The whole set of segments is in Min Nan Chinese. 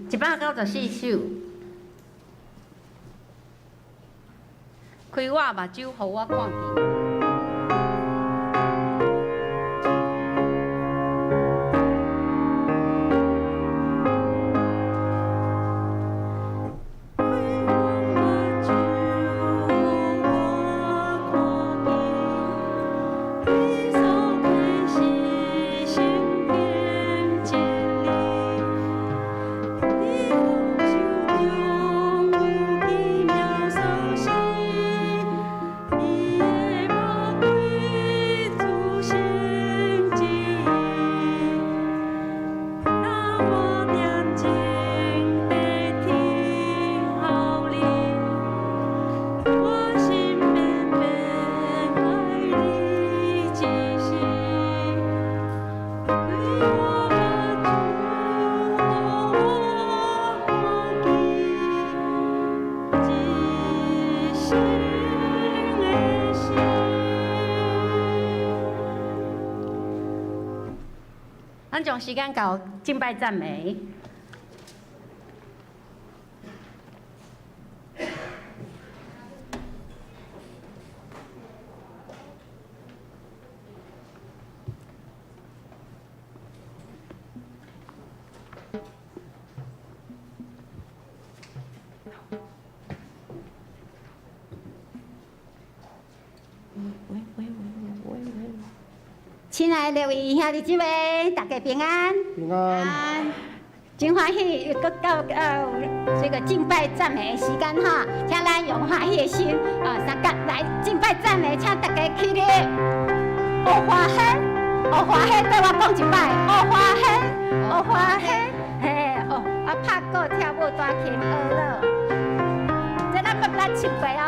194首。開我目睭，予我看見。咱將時間交敬拜讚美。親愛的各位兄弟姊妹，大家平安。平安。真歡喜又閣到這個敬拜讚美的時間哈，請咱用歡喜的心啊，相佮來敬拜讚美，請大家起立。學歡喜，學歡喜，綴我講一擺，學歡喜，學歡喜，嘿，哦，啊，拍鼓跳舞彈琴學樂，這咱捌咱七遍哦。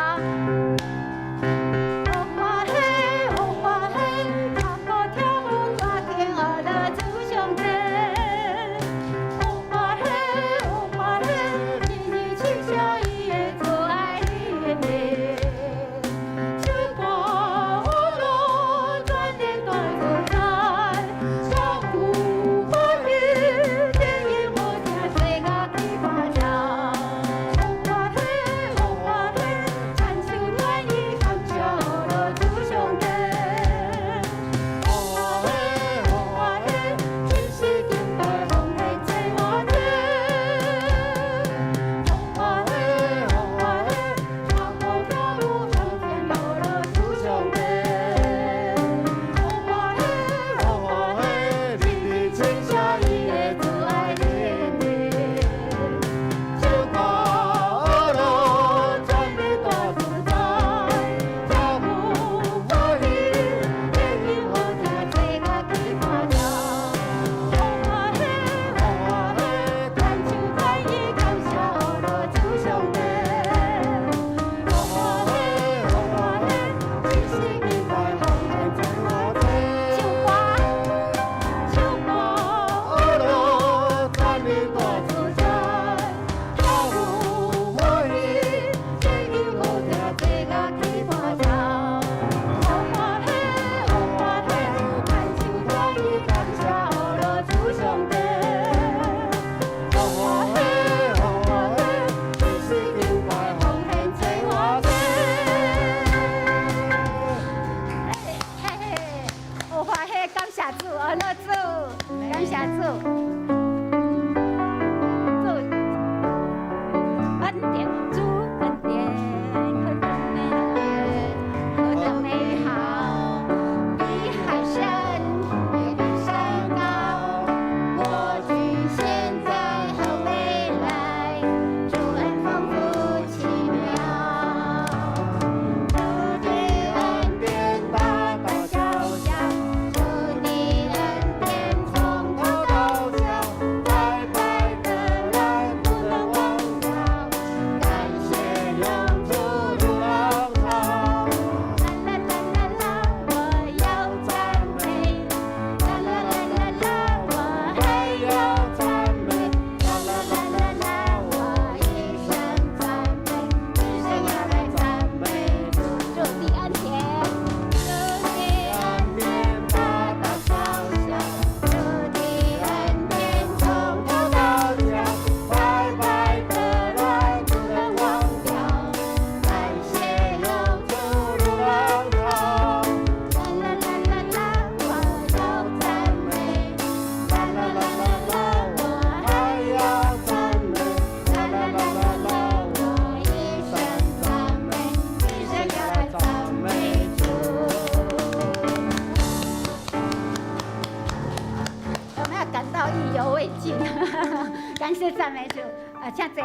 學歡喜，學歡喜，拍鼓跳舞彈琴學樂主上帝。學歡喜，學歡喜，日日唱聲伊的慈愛伊的名。唱歌樂全的大自在，唱有歡喜，電音好聽，西樂去歡笑。學歡喜，學歡喜，唱謝讚美主，啊，請坐。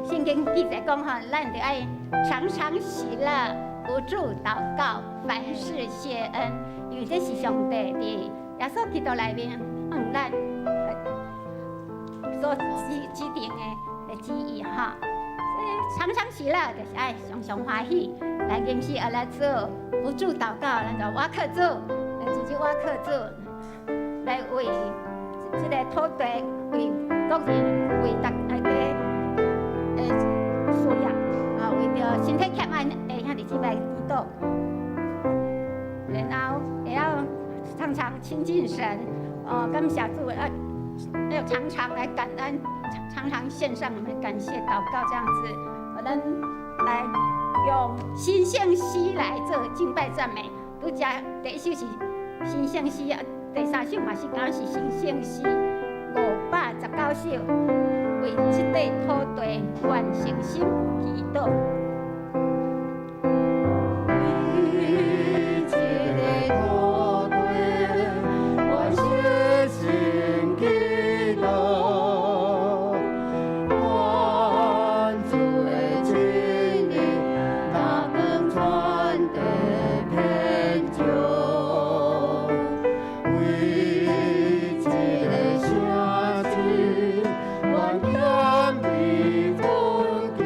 聖經記載講吼，咱著愛常常喜樂，不住禱告，凡事謝恩，因為這是上帝佇耶穌基督內面向咱所指定的旨意哈。所以常常喜樂就是愛常常歡喜，來認識阿拉主，不住禱告，咱就倚靠主，來直接倚靠主，來為這个土地，為國人，為大家的需要啊，為著身體欠安的兄弟姊妹祈禱，然後會曉常常親近神，哦，感謝主啊，要常常來感恩，常常獻上我們感謝禱告這樣子，我們來用新聖詩來做敬拜讚美。拄才第一首是新聖詩啊，第三首嘛是敢是新聖詩519首，為這塊土地願誠心祈禱。為這个土地，願誠心祈禱，願主的真理，逐光全地遍照。為這个城市，願謙卑懇求。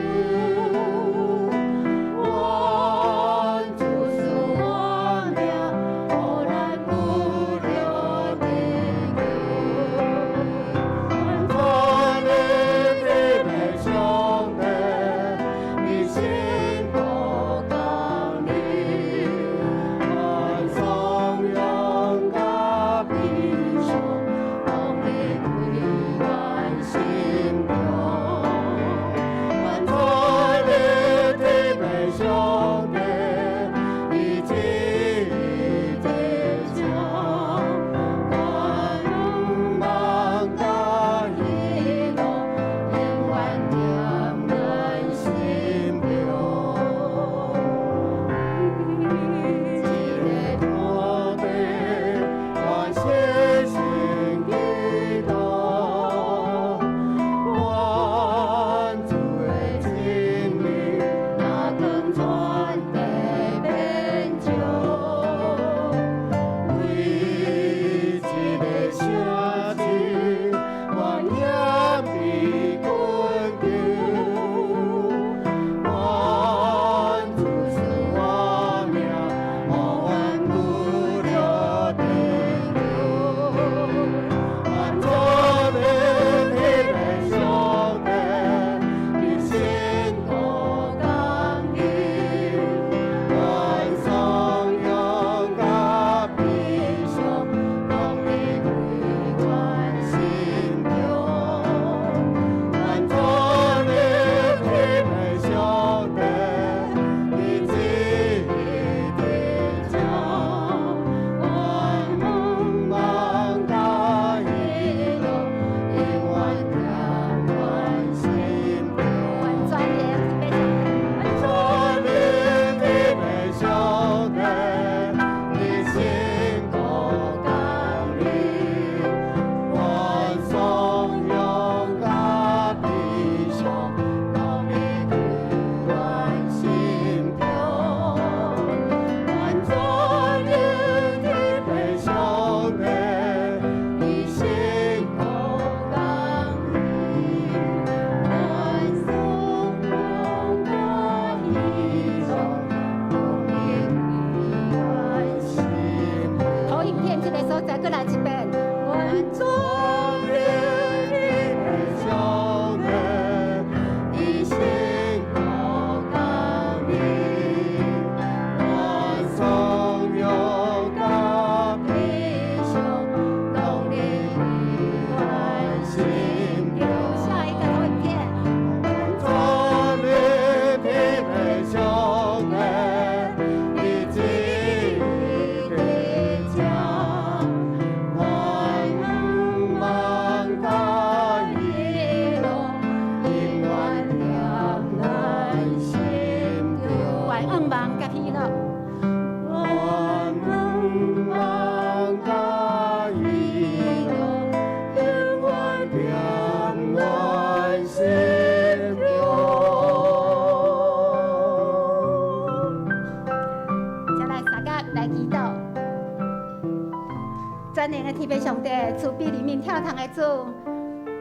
天父上帝，慈悲憐憫疼痛的主，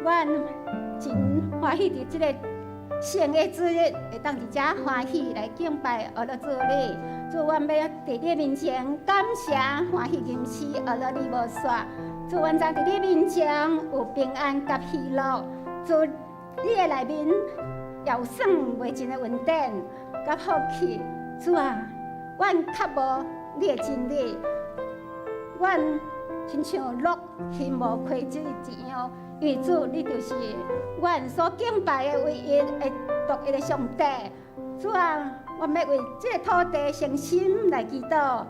阮真歡喜佇這个聖的主日，會當佇遮歡喜來敬拜阿樂主你。主，阮欲佇你面前感謝歡喜吟詩，阿樂你無煞。主，阮知佇你面前有平安佮喜樂。主，你的內面也有算袂盡的恩典佮福氣。主啊，阮渴慕你的真理，阮親像鹿尋慕溪水一樣，因為主，你就是阮所敬拜的唯一的獨一的上帝。主啊，我欲為這个土地誠心來祈禱，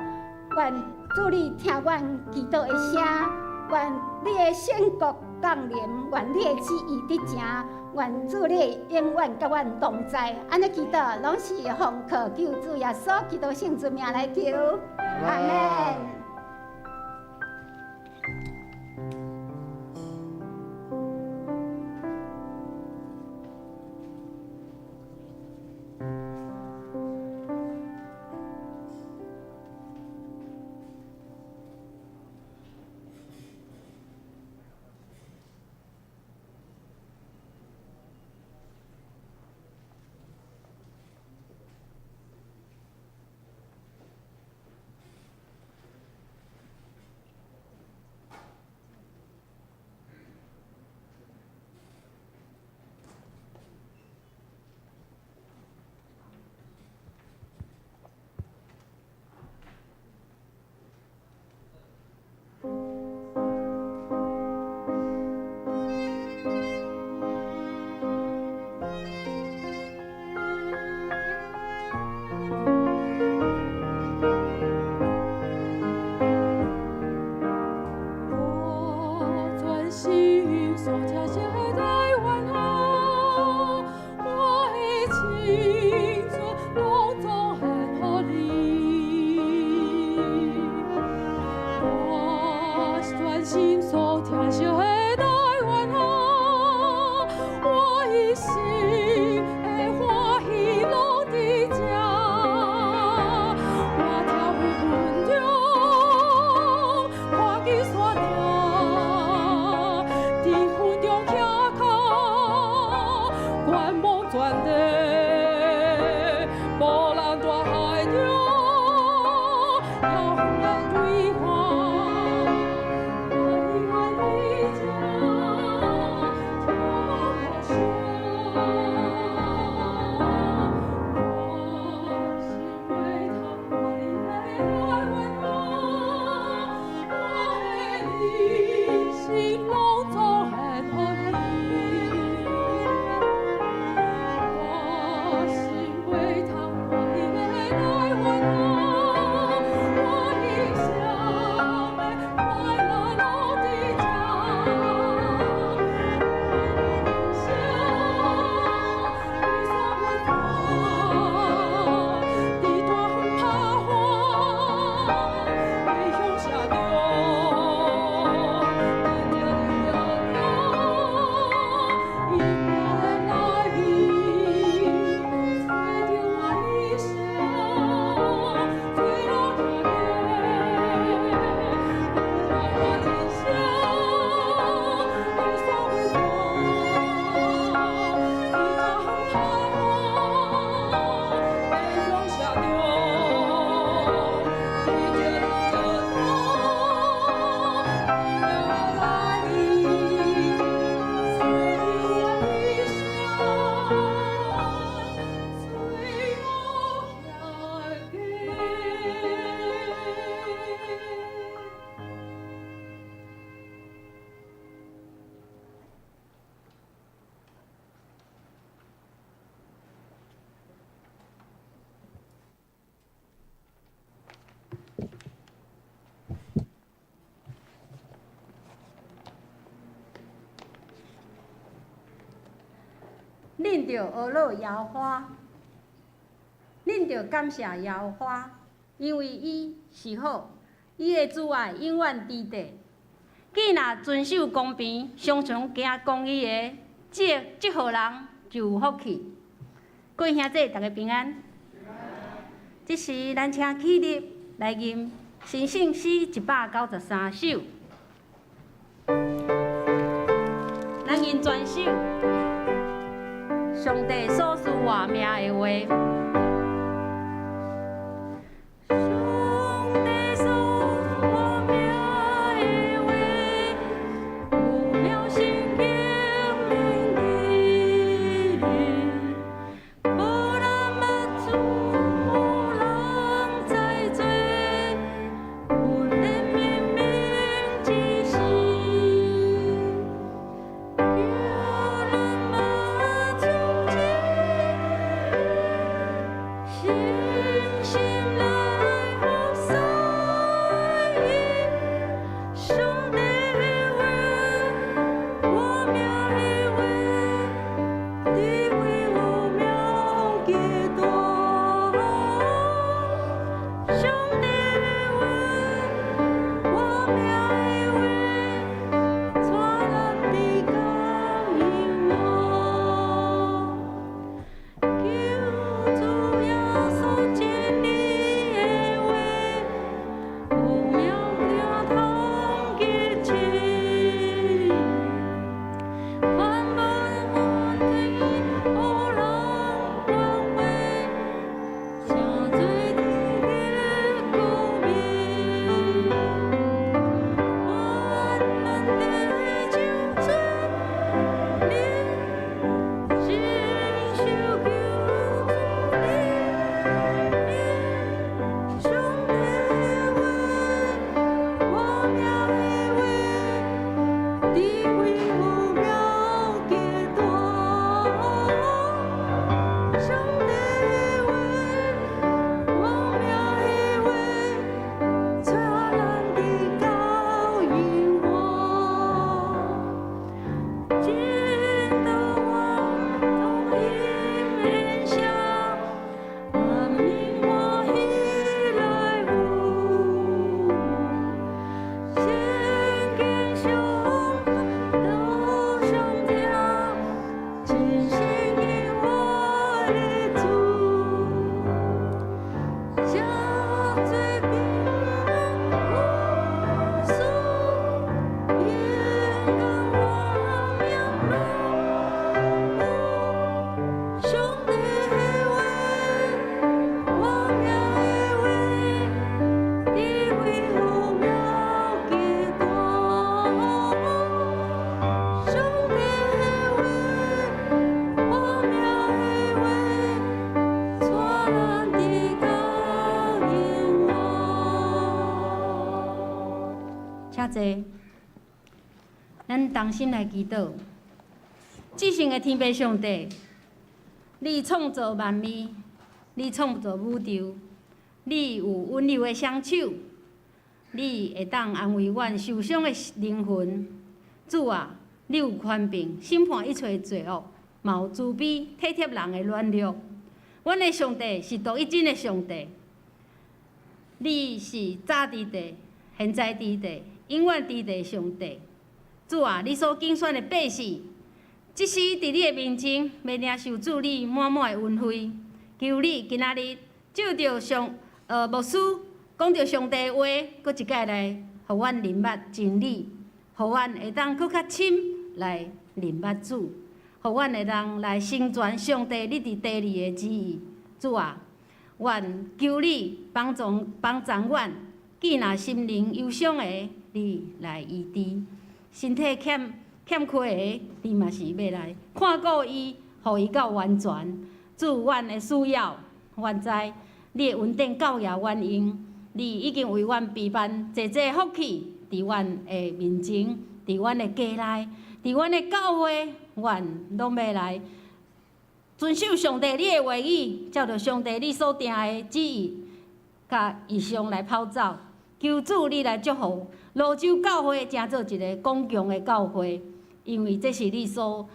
願主你聽阮祈禱的聲，願你的聖國降臨，願你的旨意得成，願主你永遠佮阮同在。按呢祈禱，攏是奉靠救主耶穌基督聖子名來求，阿們。我專心所聽這台灣啊，我的青春攏總獻予你。我專心所聽這台灣啊，我一生的歡喜攏佇這。我跳舞中看見山嶺，佇雲中徛跤，觀望全地，無人大海中，遙遠的對岸，我的愛佇這，眺望無上。我心袂通看你的台灣啊，我的人生攏總獻予你。我心袂通看你的台灣啊，我一生的快樂攏佇這。人生雨伞雲，佇大風拍帆，飛向社中，佇這日夜中，伊的來意，吹著我一生，做路行過，不管我人生雨伞雲，佇大風拍帆，飛向社中，佇這日夜中，伊的來意，吹著我一生，做路行過。恁著呵咾耶和華，恁著感謝耶和華，因為伊是好，伊的慈愛永遠佇地。囝若遵守公平，常常行公義的，這這號人就有福氣。各位兄弟，大家平安。這時，咱請起立來吟神聖詩193首。咱𪜶全首上帝所賜活命的話。上帝賜活命的話，有妙神經明理，無人捌主，無人知罪，有憐憫民之心，求咱媽祖真理，誠心來服侍伊。上帝的話，活命的話，智慧有妙極大。上帝的話，活命的話，帶咱佇江永活。求主耶穌真理的話，有妙聽通結清，凡問問題，予人關懷，誠做得高明。願咱得救主靈，親手求主憐憫。上帝的話，活命的話，智慧有妙極大。上帝的話，活命的話，帶咱佇到永活。真道我同飲宴席，阿明歡喜來赴。聖經上都上聽，真心敬我的主。這做平安有事，勇敢活命路。上帝的話，活命的話，智慧有妙極大。上帝的話，活命的話，帶咱佇到永活。請坐，咱同心來祈禱。至聖的天父上帝，你創造萬物，你創造宇宙，你有溫柔的雙手，你會當安慰阮受傷的靈魂。主啊，你有權柄審判一切罪惡，嘛有慈悲體貼人的軟弱。阮的上帝是獨一真的上帝，你是早佇地、現在佇地、永遠佇地的上帝。主啊，你所揀選的百姓，這時佇你的面前，欲領受主你滿滿的恩惠。求你今仔日藉著牧師講著上帝的話，閣一擺來予阮認捌真理，予阮會當閣較深來認捌主，予阮會當來成全上帝你佇地裡的旨意。主啊，阮求你幫助幫助阮，見若心靈憂傷的，你來醫治；身體欠缺的，你嘛是欲來看顧伊，予伊到完全。主，阮的需要，阮知你的恩典夠額阮用，你已經為阮備辦濟濟福氣，佇阮的面前，佇阮的家內，佇阮的教會，阮攏欲來遵守上帝你的話語，照著上帝你所定的旨意，佮異象來跑走。求主你來祝福蘆洲教會，成做一个剛強的教會，因為這是你所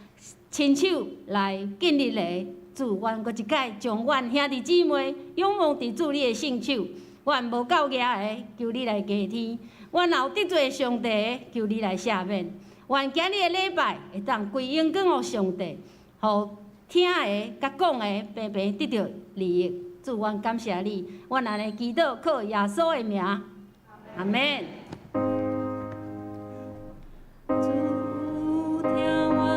親手來建立的。主，阮閣一擺將阮兄弟姊妹仰望佇主你的聖手，阮無夠額的，求你來加添；阮若有得罪上帝的，求你來赦免。願今日的禮拜會當歸榮光予上帝，予聽的佮講的平平得著利益。主，阮感謝你，阮按呢祈禱靠耶穌的名，阿門。主聽阮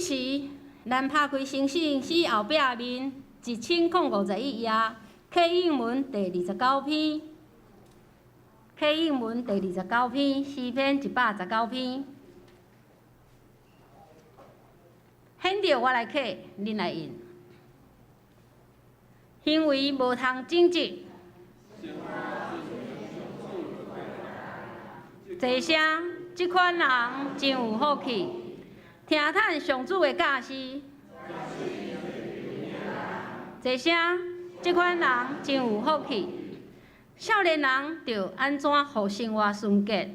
這時，咱拍開聖經詩後壁面1051頁，啟應文第29篇，啟應文第二十九篇，詩篇119篇。現著我來啟，恁來應。行為無通整直。坐聲，這款人真有福氣，聽趁上主的教示。坐聲，這款人真有福氣。少年人著按怎予生活純潔？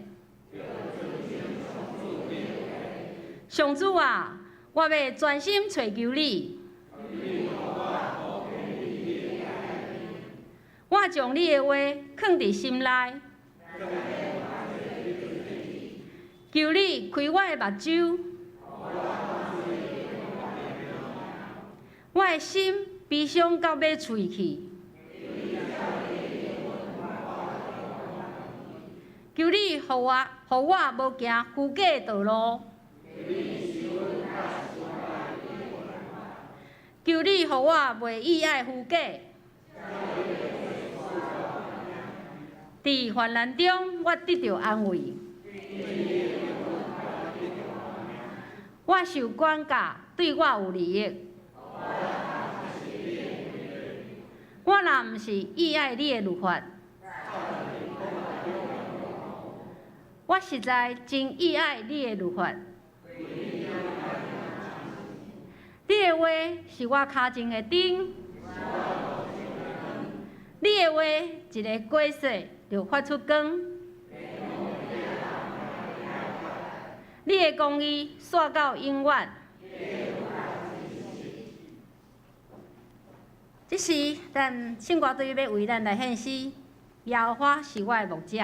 上主啊，我欲專心揣求你。我將你的話囥佇心內。求你開我的目睭，我的心悲傷到欲碎去。求你予我無行虛假的道路。求你予我袂意愛虛假。佇患難中，我得著安慰。我受管教，對我有利益。我若毋是意愛你的律法，我實在真意愛你的律法。你的話是我跤前的燈，你的話一个過雪就發出光。你的公義煞到永遠。這時，咱聖歌隊欲為咱來獻詩，耶和華是我的牧者。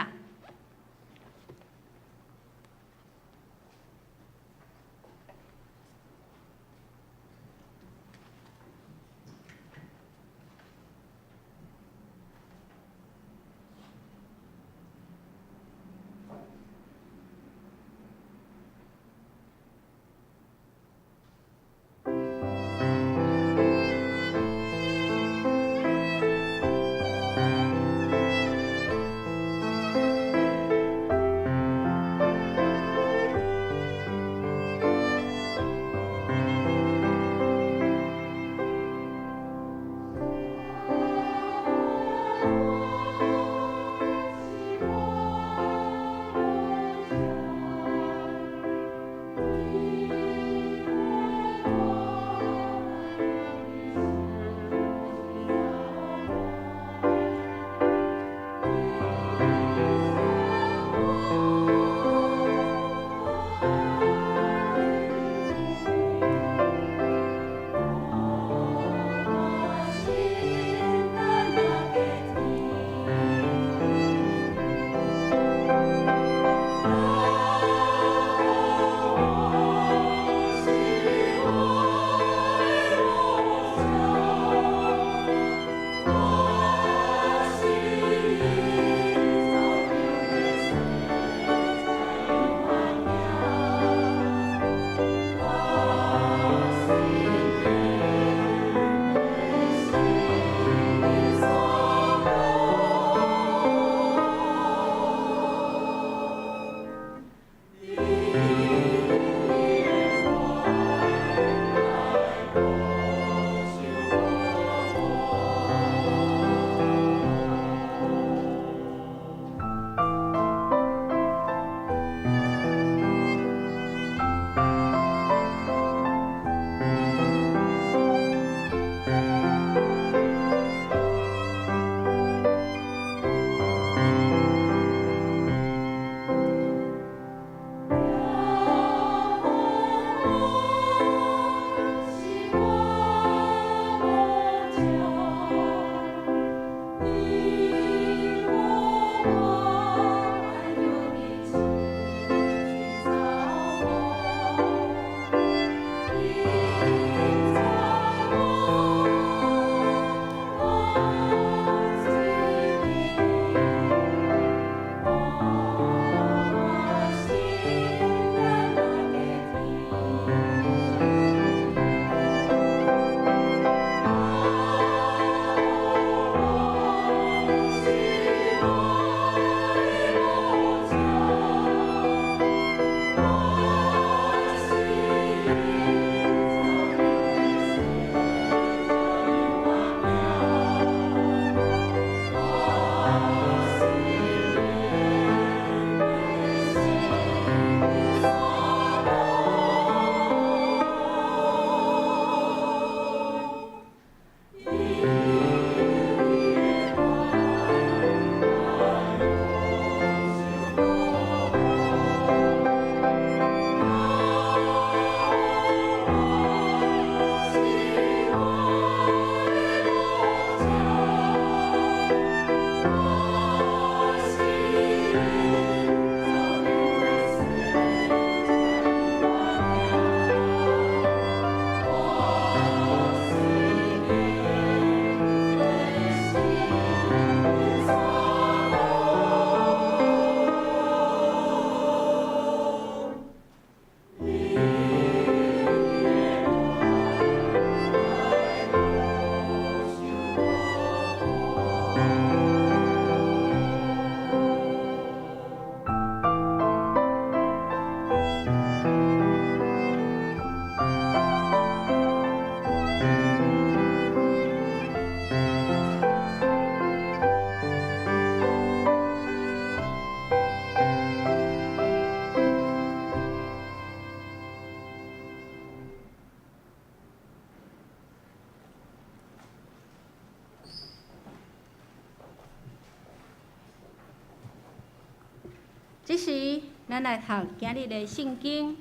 這時，咱來讀今日的聖經。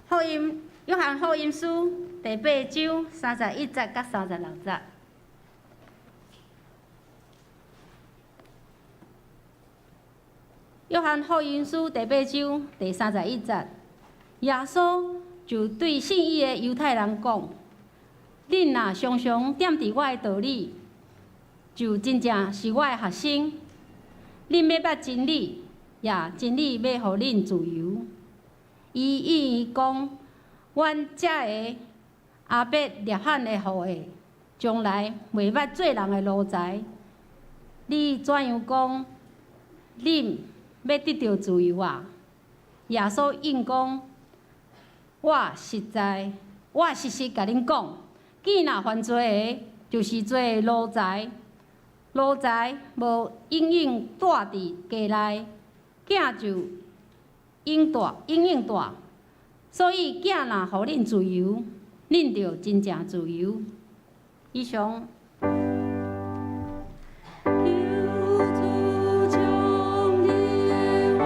福音，約翰福音書第八章31節佮36節。約翰福音書第八章第31節，耶穌就對信伊的猶太人講：恁若常常踮佇我的道裡，就真正是我的學生。恁欲捌真理，也真理欲予恁自由。伊應伊講：阮這个亞伯拉罕的後裔，從來袂捌做人的奴才。你怎樣講？恁欲得著自由啊？耶穌應講：我實在，我實實共恁講，囝若犯罪的，就是做奴才。奴才無永遠蹛佇家內，囝就永蹛，永遠蹛。所以囝若予恁自由，恁就真正自由。以上。求主將你的話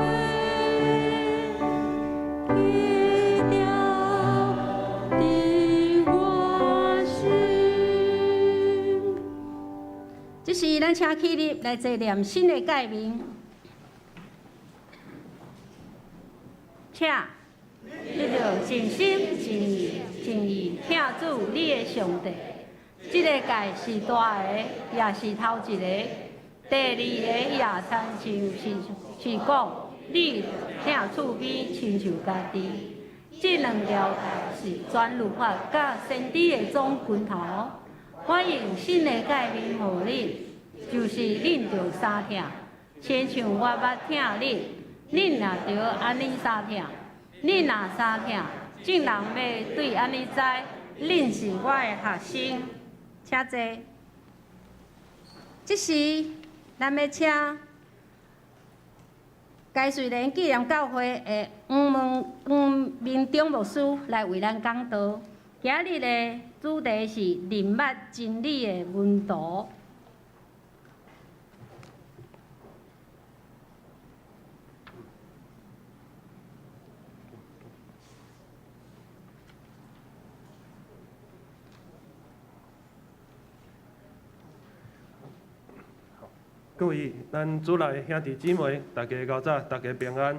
記牢佇我心。這時，咱請起立來齊念新的誡命。請，你著盡心、盡意、盡意疼主你的上帝。這个誡是大个，也是頭一个。第二个也親像是講，你疼厝邊親像家己。這兩條誡是全律法佮先知的總根頭。我用新的誡命予恁，就是恁著相疼，親像我捌疼恁，恁也著按呢相疼。恁若相疼，眾人欲對按呢知，恁是我的學生。請坐。這時，咱欲請佳穗蓮紀念教會的黃明忠牧師來為咱講道。今日的主題是認捌真理的門徒。各位咱主內兄弟姊妹，大家𠢕早，大家平安。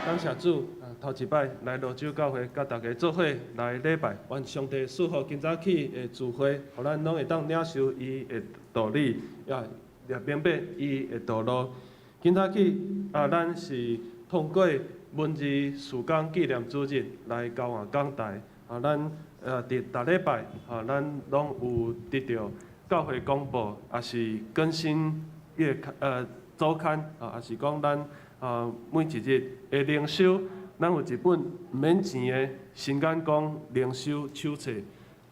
感謝主，頭一擺來蘆洲教會，佮大家做伙來禮拜，願上帝賜福今早起的聚會，予咱攏會當領受伊的道理，也明白伊的道路。今早起啊，咱是通過文字事工紀念主日來交換講台。啊，咱佇逐禮拜啊，咱攏有得著教會廣播，也是更新月刊週刊啊，也是講咱啊每一日的靈修，咱有一本毋免錢的新眼光靈修手冊，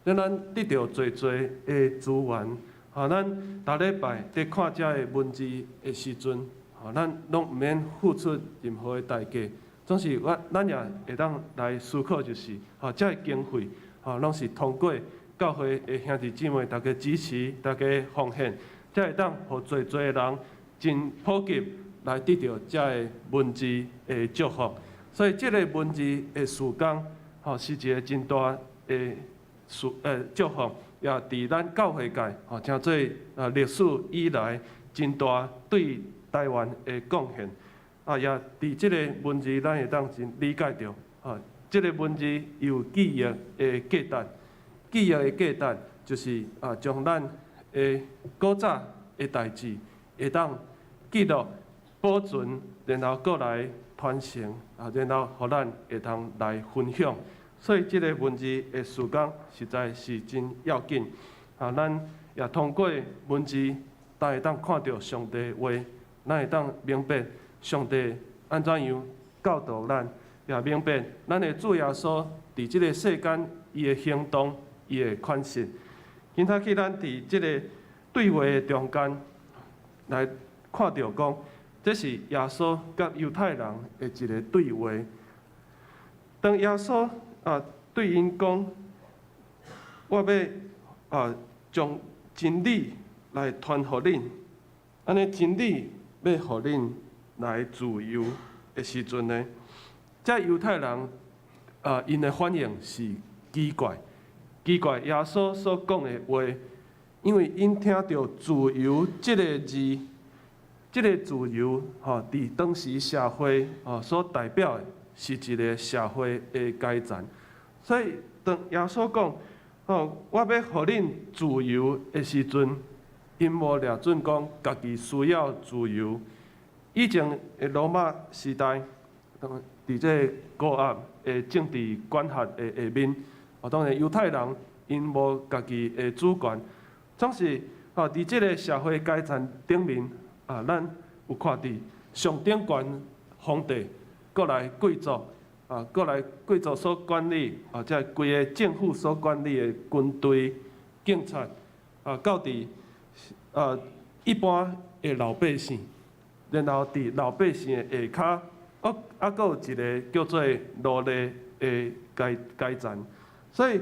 咱得著濟濟的資源。啊，咱逐禮拜佇看遮个文字的時陣，啊，咱攏毋免付出任何的代價，總是我咱也會當來思考，就是吼，遮个經費，吼，攏是通過教會的兄弟姊妹大家支持、大家奉獻，才會當予濟濟的人真普及來得著遮个文字的祝福。所以，這个文字的事工，吼，是一个真大的事祝福，也佇咱教會界，吼，成做歷史以來真大對台灣的貢獻。啊，也佇這个文字，咱會當真理解著，吼，這个文字有記憶的價值，記憶的價值就是啊，將咱的古早的代誌會當記錄、保存，然後閣來傳承，啊，然後予咱會當來分享。所以，這个文字的事工實在是真要緊。啊，咱也通過文字，咱會當看著上帝的話，咱會當明白上帝按怎樣教導咱，也明白咱的主耶穌佇這个世間伊的行動、伊的款式。今早起咱佇這个對話的中間來看著講，這是耶穌佮猶太人的一个對話。當耶穌啊對𪜶講，我欲啊將真理來傳予恁，按呢真理欲予恁來自由的時陣呢，這猶太人啊，𪜶的反應是奇怪，奇怪耶穌所講的話，因為𪜶聽著自由這个字，這个自由吼，佇當時社會吼所代表的是一个社會的階層，所以當耶穌講吼，我欲予恁自由的時陣，𪜶無掠準講家己需要自由。以前的羅馬時代，當佇這個高壓的政治管轄的下面，哦，當然猶太人𪜶無家己的主權，總是吼佇這个社會階層頂面啊，咱有看佇上頂懸皇帝，過來貴族啊，過來貴族所管理啊，這規个政府所管理的軍隊、警察啊，到佇啊一般的老百姓，然後佇老百姓的下跤，閣啊閣有一个叫做奴隸的階階層，所以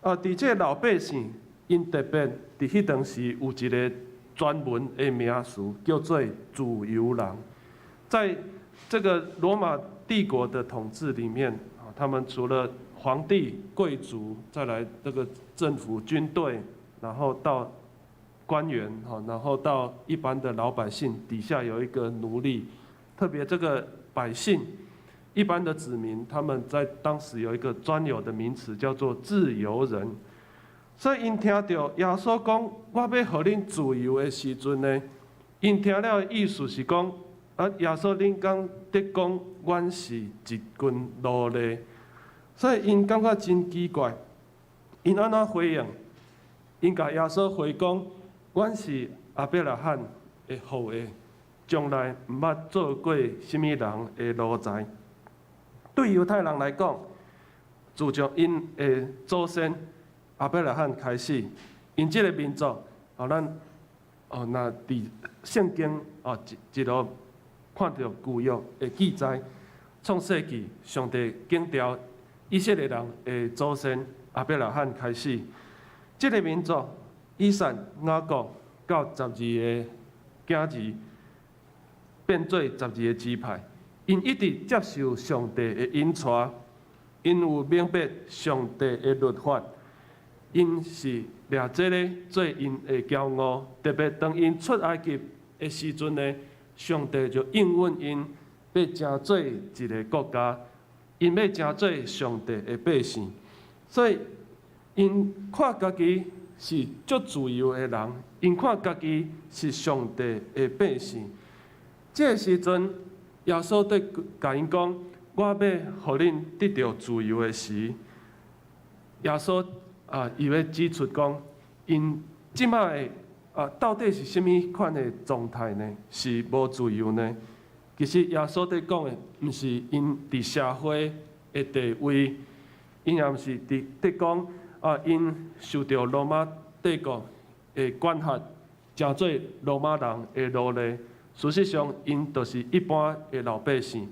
啊，佇這个老百姓，𪜶特別佇彼當時有一个專門的名詞，叫做自由人。在這個羅馬帝國的統治裡面，啊，他們除了皇帝、貴族，再來這個政府軍隊，然後到官員，然後到一般的老百姓，底下有一個奴隸，特別這個百姓，一般的子民，他們在當時有一個專有的名詞，叫做自由人。所以𪜶聽著耶穌講我欲予恁自由的時陣呢，𪜶聽了的意思是講，啊，耶穌恁敢佇講阮是一群奴隸，所以𪜶感覺真奇怪。𪜶按怎回應？𪜶共耶穌回講，阮是亞伯拉罕的後裔，從來毋捌做過啥物人的奴才。對猶太人來講，自從𪜶的祖先亞伯拉罕開始，𪜶這个民族，哦，咱哦，若佇聖經哦一一路看著舊約的記載，創世紀上帝揀召以色列人的祖先亞伯拉罕開始，這个民族以撒、雅各到十二个囝兒變做十二个支派，𪜶一直接受上帝的引帶，𪜶有明白上帝的律法。𪜶是掠這个做𪜶的驕傲，特別當𪜶出埃及的時陣呢，上帝就應允𪜶欲成做一个國家，𪜶欲成做上帝的百姓，所以𪜶看家己是足自由的人，𪜶看家己是上帝的百姓。這个時陣，耶穌對共𪜶講：我欲予恁得著自由的時，耶穌啊，伊欲指出講，𪜶這擺的啊，到底是啥物款的狀態呢？是無自由呢？其實耶穌佇講的，毋是𪜶佇社會的地位，𪜶也毋是佇佇講啊，𪜶受著羅馬帝國的管轄，成做羅馬人的奴隸。事實上，𪜶就是一般的老百姓。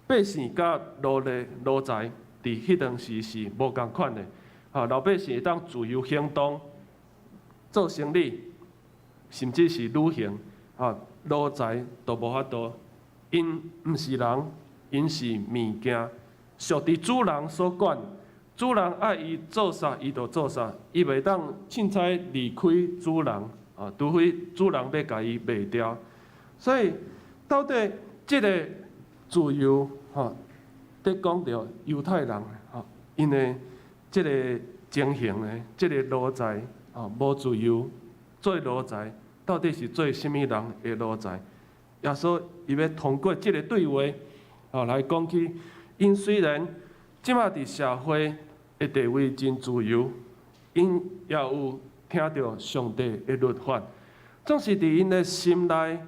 百姓佮奴隸、奴才，佇彼當時是無仝款的。啊，老百姓會當自由行動、做生意，甚至是旅行。啊，奴才都無法度，𪜶毋是人，𪜶是物件，屬佇主人所管。主人愛伊做啥，伊就做啥，伊袂當凊彩離開主人。啊，除非主人欲共伊賣掉。所以，到底這个自由，吼，佇講著猶太人，吼，𪜶的這个情形呢，這个奴才，吼，無自由，做奴才，到底是做啥物人的奴才？耶穌伊欲通過這个對話，吼，來講起，𪜶雖然這擺佇社會的地位真自由，𪜶也有聽著上帝的律法，總是佇𪜶的心內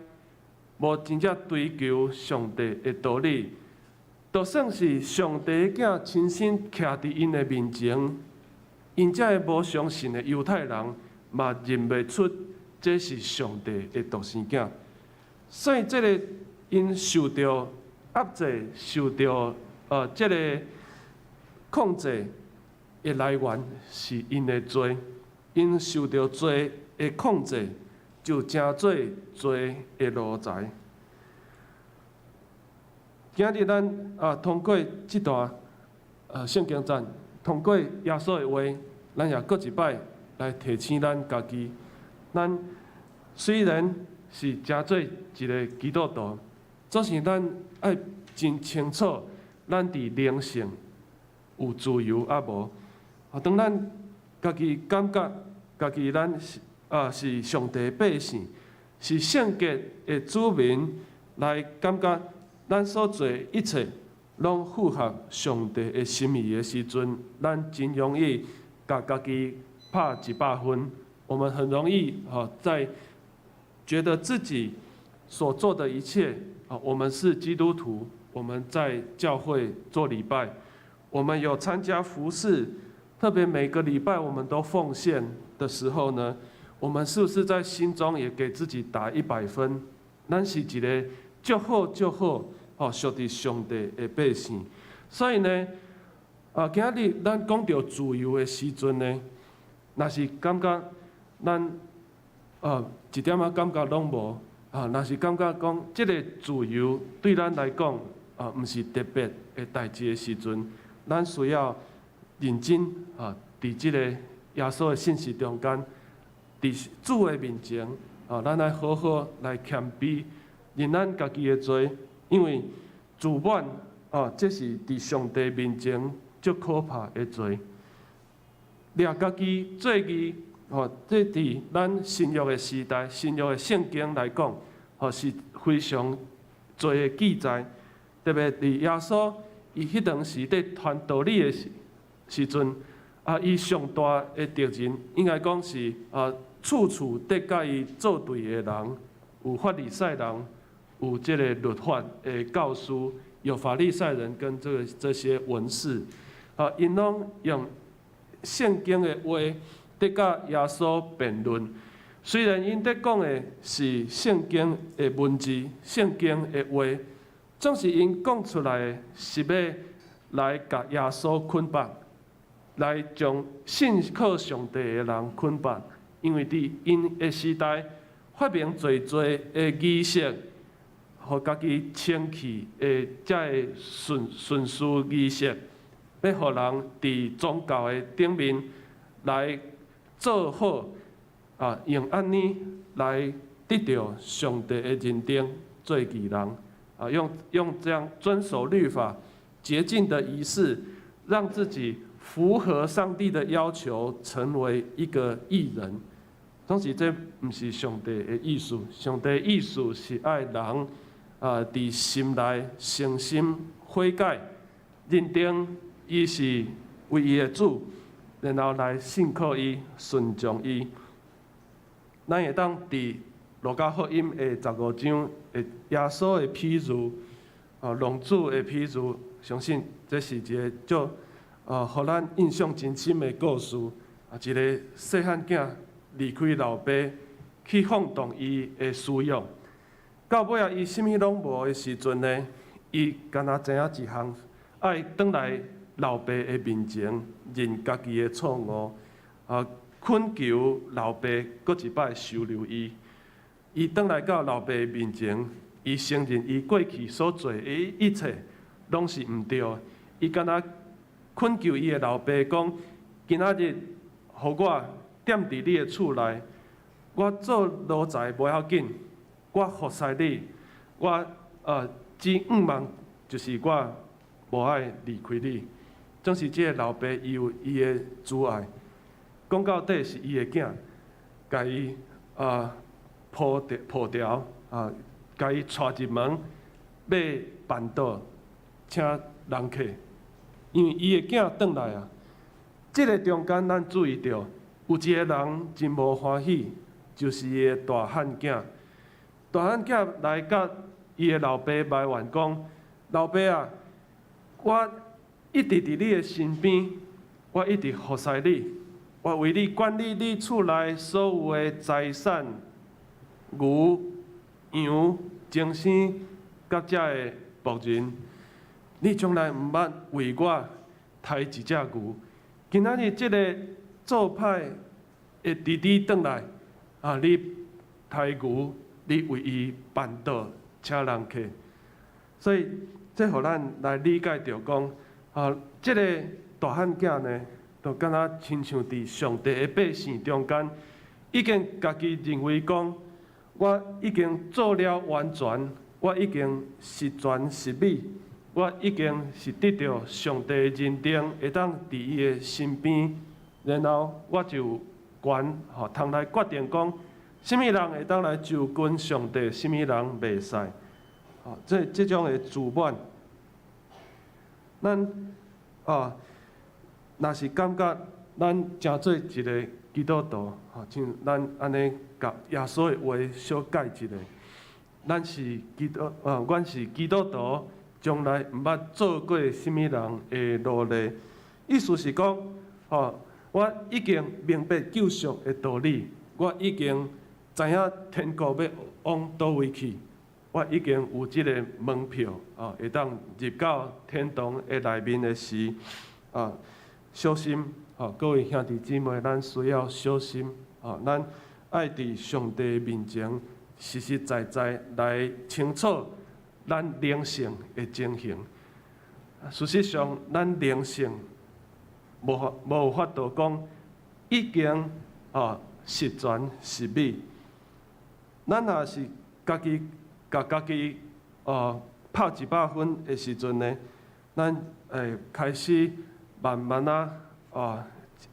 無真正追求上帝的道理，就算是上帝的囝親身徛佇𪜶的面前，𪜶這个無相信的猶太人嘛認袂出這是上帝的獨生囝，所以這个𪜶受著壓制、受著這个控制的來源是𪜶的罪，𪜶受著罪的控制，就成做罪的奴才。今日咱啊，通過這段聖經節，通過耶穌的話，咱也閣一擺來提醒咱家己。咱雖然是成做一个基督徒，總是咱愛真清楚，咱佇靈性有自由抑無？啊，當咱家己感覺家己咱是啊是上帝百姓，是聖潔的子民，來感覺咱所做的一切攏符合上帝的心意的時陣，咱真容易共家己拍100分。我們很容易吼在覺得自己所做的一切啊，我們是基督徒，我們在教會做禮拜，我們有參加服事，特別每個禮拜我們都奉獻的時候呢，我們是不是在心中也給自己打100分？咱是一个足好足好，吼，屬佇上帝的百姓。所以呢，啊，今日咱講著自由的時陣呢，若是感覺咱一點仔感覺攏無，啊，若是感覺講這个自由對咱來講啊，毋是特別的代誌的時陣，咱需要認真啊，佇這个耶穌的信息中間，佇主的面前啊，咱來好好來謙卑，認咱家己的罪，因為自滿啊，這是佇上帝面前足可怕的罪。掠家己做義，吼，這佇咱新約的時代、新約的聖經來講，吼是非常濟的記載。特別佇耶穌伊彼當時佇傳道理的時陣，啊，伊上大的敵人應該講是啊，處處佇共伊作對的人，有法利賽人，有這个律法的教師，有法利賽人跟這些文士，啊，𪜶攏用聖經的話佇佮耶穌辯論。雖然𪜶佇講的是聖經的文字、聖經的話，總是𪜶講出來的是欲來共耶穌捆綁，來將信靠上帝的人捆綁。因為佇𪜶的時代，發明濟濟的儀式，予家己清氣的這个順序儀式，欲予人佇宗教的頂面來做好，啊，用按呢來得著上帝的認定做義人，啊，用這樣遵守律法、潔淨的儀式，讓自己符合上帝的要求，成為一個義人。總是這毋是上帝的意思，上帝的意思是愛人啊，佇心內誠心悔改，認定伊是唯一的主，然後來信靠伊、順從伊。咱會當佇路加福音的15章的耶穌的譬喻，啊，浪子的譬喻，相信這是一个足啊，予咱印象真深的故事。啊，一个細漢囝離開老爸去放蕩伊的私欲，到尾仔伊啥物攏無的時陣呢，伊敢若知影一項，愛轉來老爸的面前認家己的錯誤，啊，懇求老爸閣一擺收留伊。伊轉來到老爸面前，伊承認伊過去所做的一切攏是毋對的。伊敢若懇求伊的老爸講：今仔日予我踮佇你的厝內，我做奴才無要緊，我服侍你，我只願望就是我無愛離開你。總是這个老爸伊有伊的慈愛，講到底是伊的囝，共伊啊抱著抱牢啊，共伊帶入門，欲辦桌請人客，因為伊的囝轉來啊。這个中間咱注意著，有一个人真無歡喜，就是伊的大漢囝。大漢囝來佮伊的老爸埋怨講：老爸啊，我一直佇你的身邊，我一直服侍你，我為你管理你厝內所有的財產、牛、羊、精牲，佮遮的僕人，你從來毋捌為我刣一隻牛。今仔日這个做歹的弟弟轉來，啊，你刣牛，你為伊絆倒車人客。所以這予咱來理解著講，啊，這个大漢囝呢，就敢若親像佇上帝的百姓中間，已經家己認為講，我已經做了完全，我已經十全十美，我已經是得著上帝的認定，會當佇伊的身邊，然後我就有權吼，通來決定講，啥物人會當來就近上帝，啥物人袂使。吼，這種的自滿，咱啊，若是感覺咱成做一个基督徒，吼，像咱按呢共耶穌的話小解一下，咱是基督啊，阮是基督徒，從來毋捌做過啥物人的奴隸。意思是講，吼，我已經明白救贖的道理，我已經知影天國欲往佗位去，我已經有這个門票，啊，會當入到天堂的內面的時，啊，小心，吼，各位兄弟姊妹，咱需要小心，啊，咱愛佇上帝面前實實在在來清楚咱靈性的情形。事實上，咱靈性無法度講已經啊十全十美。咱若是家己共家己拍100分的時陣呢，咱會開始慢慢仔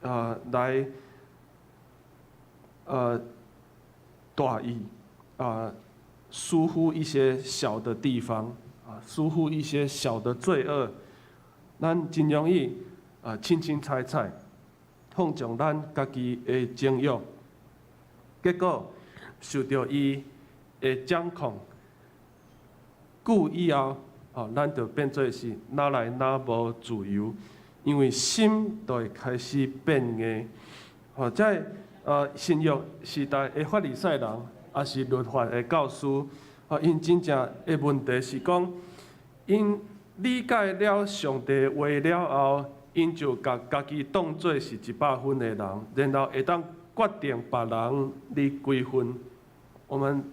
啊來大意啊，疏忽一些小的地方啊，疏忽一些小的罪惡，咱真容易啊凊凊彩彩放縱咱家己的情欲，結果受著伊的掌控，久以後，吼，咱就變做是愈來愈無自由，因為心就會開始變硬。吼，這个新約時代的法利賽人，抑是律法的教師，吼，𪜶真正的問題是講，𪜶理解了上帝的話了後，𪜶就共家己當做是100分的人，然後會當決定別人你幾分。我們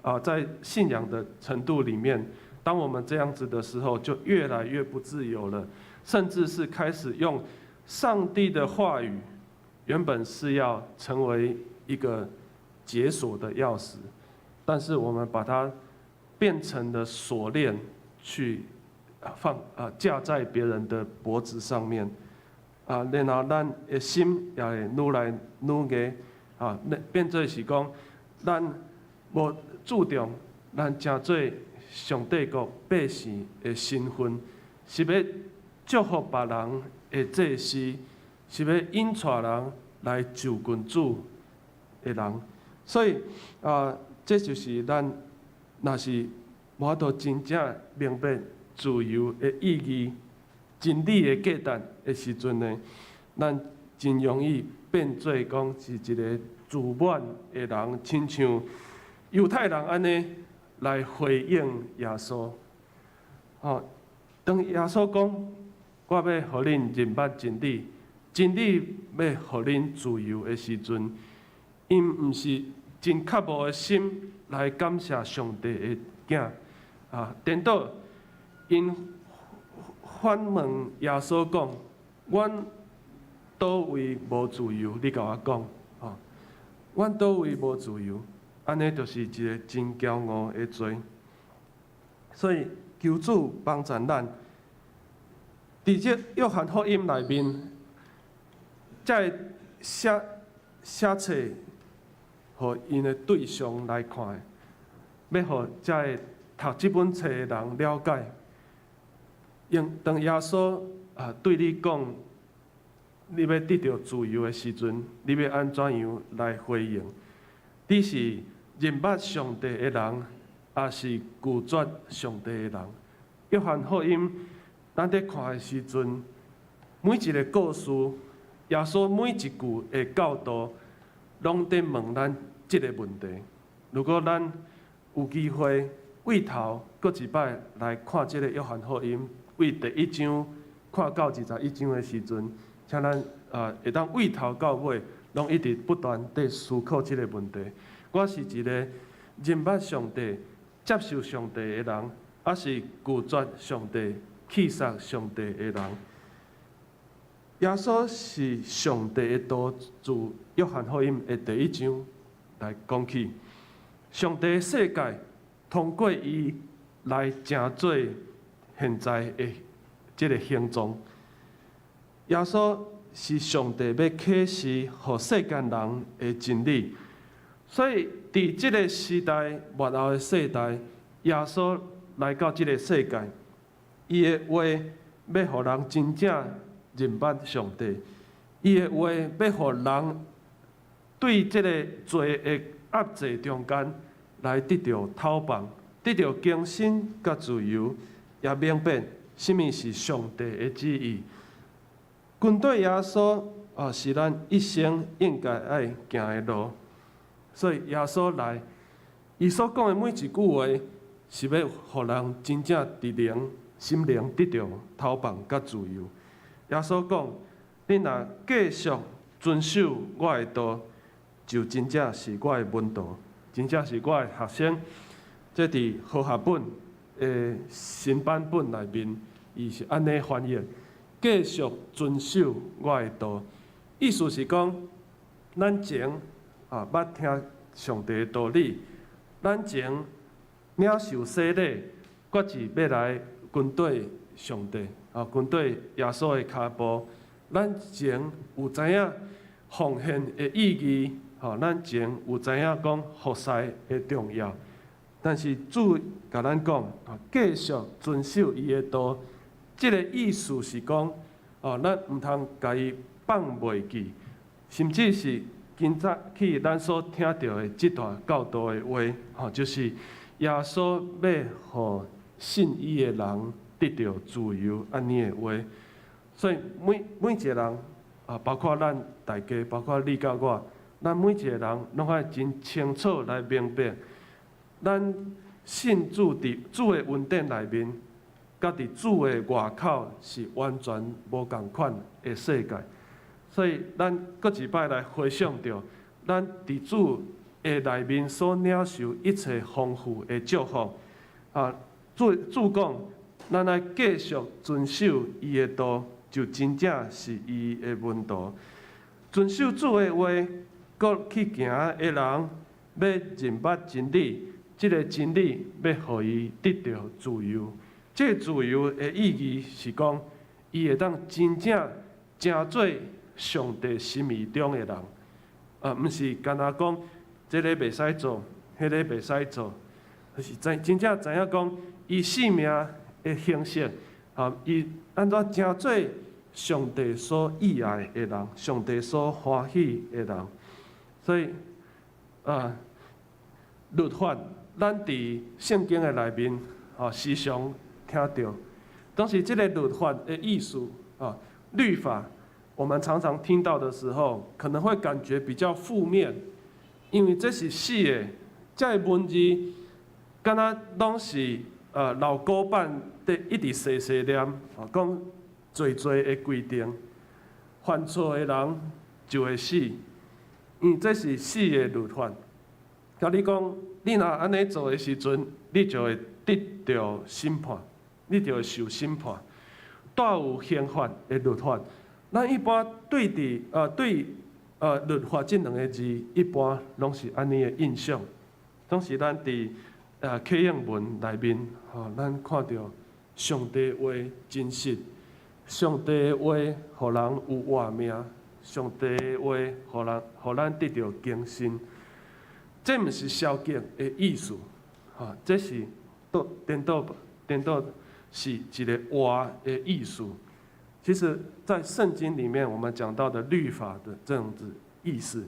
啊，在信仰的程度裡面，當我們這樣子的時候，就越來越不自由了，甚至是開始用上帝的話語，原本是要成為一個解鎖的鑰匙，但是我們把它變成了鎖鏈，去放啊架在別人的脖子上面，啊，然後咱的心也會愈來愈硬，啊，變做是講，咱無注重咱成做上帝國百姓的身份，是欲祝福別人的祭司，是欲引帶人來就近主的人，所以啊，這就是咱若是無法度真正明白自由的意義、真理的價值的時陣呢，咱真容易變做講是一个自滿的人，親像猶太人按呢來回應耶穌。吼，當耶穌講我欲予恁認捌真理，真理欲予恁自由的時陣，𪜶毋是真渴慕的心來感謝上帝的囝，啊，顛倒𪜶反問耶穌講：阮佗位無自由？你共我講，吼，阮佗位無自由？按呢就是一个真驕傲的罪。所以求主幫助咱，佇這約翰福音內面，才會寫寫冊予𪜶的對象來看，欲予遮个讀這本冊的人了解。用當耶穌啊對你講，你欲得著自由的時陣，你欲按怎樣來回應？你是認捌上帝的人，抑是拒絕上帝的人？約翰福音，咱佇看的時陣，每一个故事，耶穌每一句的教導，攏佇問咱這个問題。如果咱有機會對頭閣一擺來看這个約翰福音，對第一章看到21章的時陣，請咱啊會當對頭到尾，攏一直不斷佇思考這个問題。我是一个認捌上帝、接受上帝的人，抑是拒絕上帝、棄殺上帝的人？耶穌是上帝的道，自約翰福音的第一章來講起，上帝的世界通過伊來成做現在的這个形狀。耶穌是上帝欲啟示予世間人的真理，所以佇這个時代末後的世代，耶穌來到這个世界，伊的話欲予人真正認捌上帝，伊的話欲予人對這个罪的壓制中間來得著透放，得著更新佮自由，也明白啥物是上帝的旨意。跟綴耶穌啊，是咱一生應該愛行的路。所以耶穌來，伊所講的每一句話，是欲予人真正佇靈心靈得著透放佮自由。耶穌講：恁若繼續遵守我的道，就真正是我的門徒，真正是我的學生。這佇和合本的新版本內面，伊是按呢翻譯：繼續遵守我的道，意思是講，咱前啊捌聽上帝的道理，咱前領受洗禮，決志欲來跟綴上帝，啊，跟綴耶穌的跤步。咱前有知影奉獻的意義，吼，咱前有知影講服侍的重要。但是主共咱講，啊，繼續遵守伊的道，這个意思是講，哦，咱毋通共伊放袂記，甚至是今早起咱所聽著的這段教導的話，吼，就是耶穌欲予信伊的人得著自由按呢的話。所以每每一个人啊，包括咱大家，包括你佮我，咱每一个人攏愛真清楚來明白，咱信主佇主的恩典內面，佮佇主的外口是完全無仝款的世界。所以咱閣一擺來回想著，咱佇主的內面所領受一切豐富的祝福，啊，主主講，咱愛繼續遵守伊的道，就真正是伊的門徒。遵守主的話，閣去行的人，欲認捌真理，這个真理欲予伊得著自由。這个自由的意義是講，伊會當真正成做上帝心意中的人，啊，毋是干焦講，這个袂使做，彼个袂使做，而是知真正知影講，伊生命的形式，啊，伊按怎成做上帝所喜愛的人，上帝所歡喜的人。所以，啊，律法，咱佇聖經的內面，啊，時常聽著。當時這个律法的意思，啊，律法，我們常常聽到的時候，可能會感覺比較負面，因為這是死的，這个文字，敢若攏是老古板的一直細細念，啊，講濟濟的規定，犯錯的人就會死，因為這是死的律法。共你講，你若按呢做的時陣，你就會得著審判，你就會受審判，帶有刑罰的律法。咱一般對佇對律法這兩个字，一般攏是按呢的印象。總是咱佇啟應文內面，吼，咱看著上帝話真實，上帝話予人有活命，上帝話予人予咱得著更新。這毋是消極的意思，吼，這是倒顛倒顛倒是一个活的意思。其實，在聖經裡面，我們講到的律法的這樣子意思，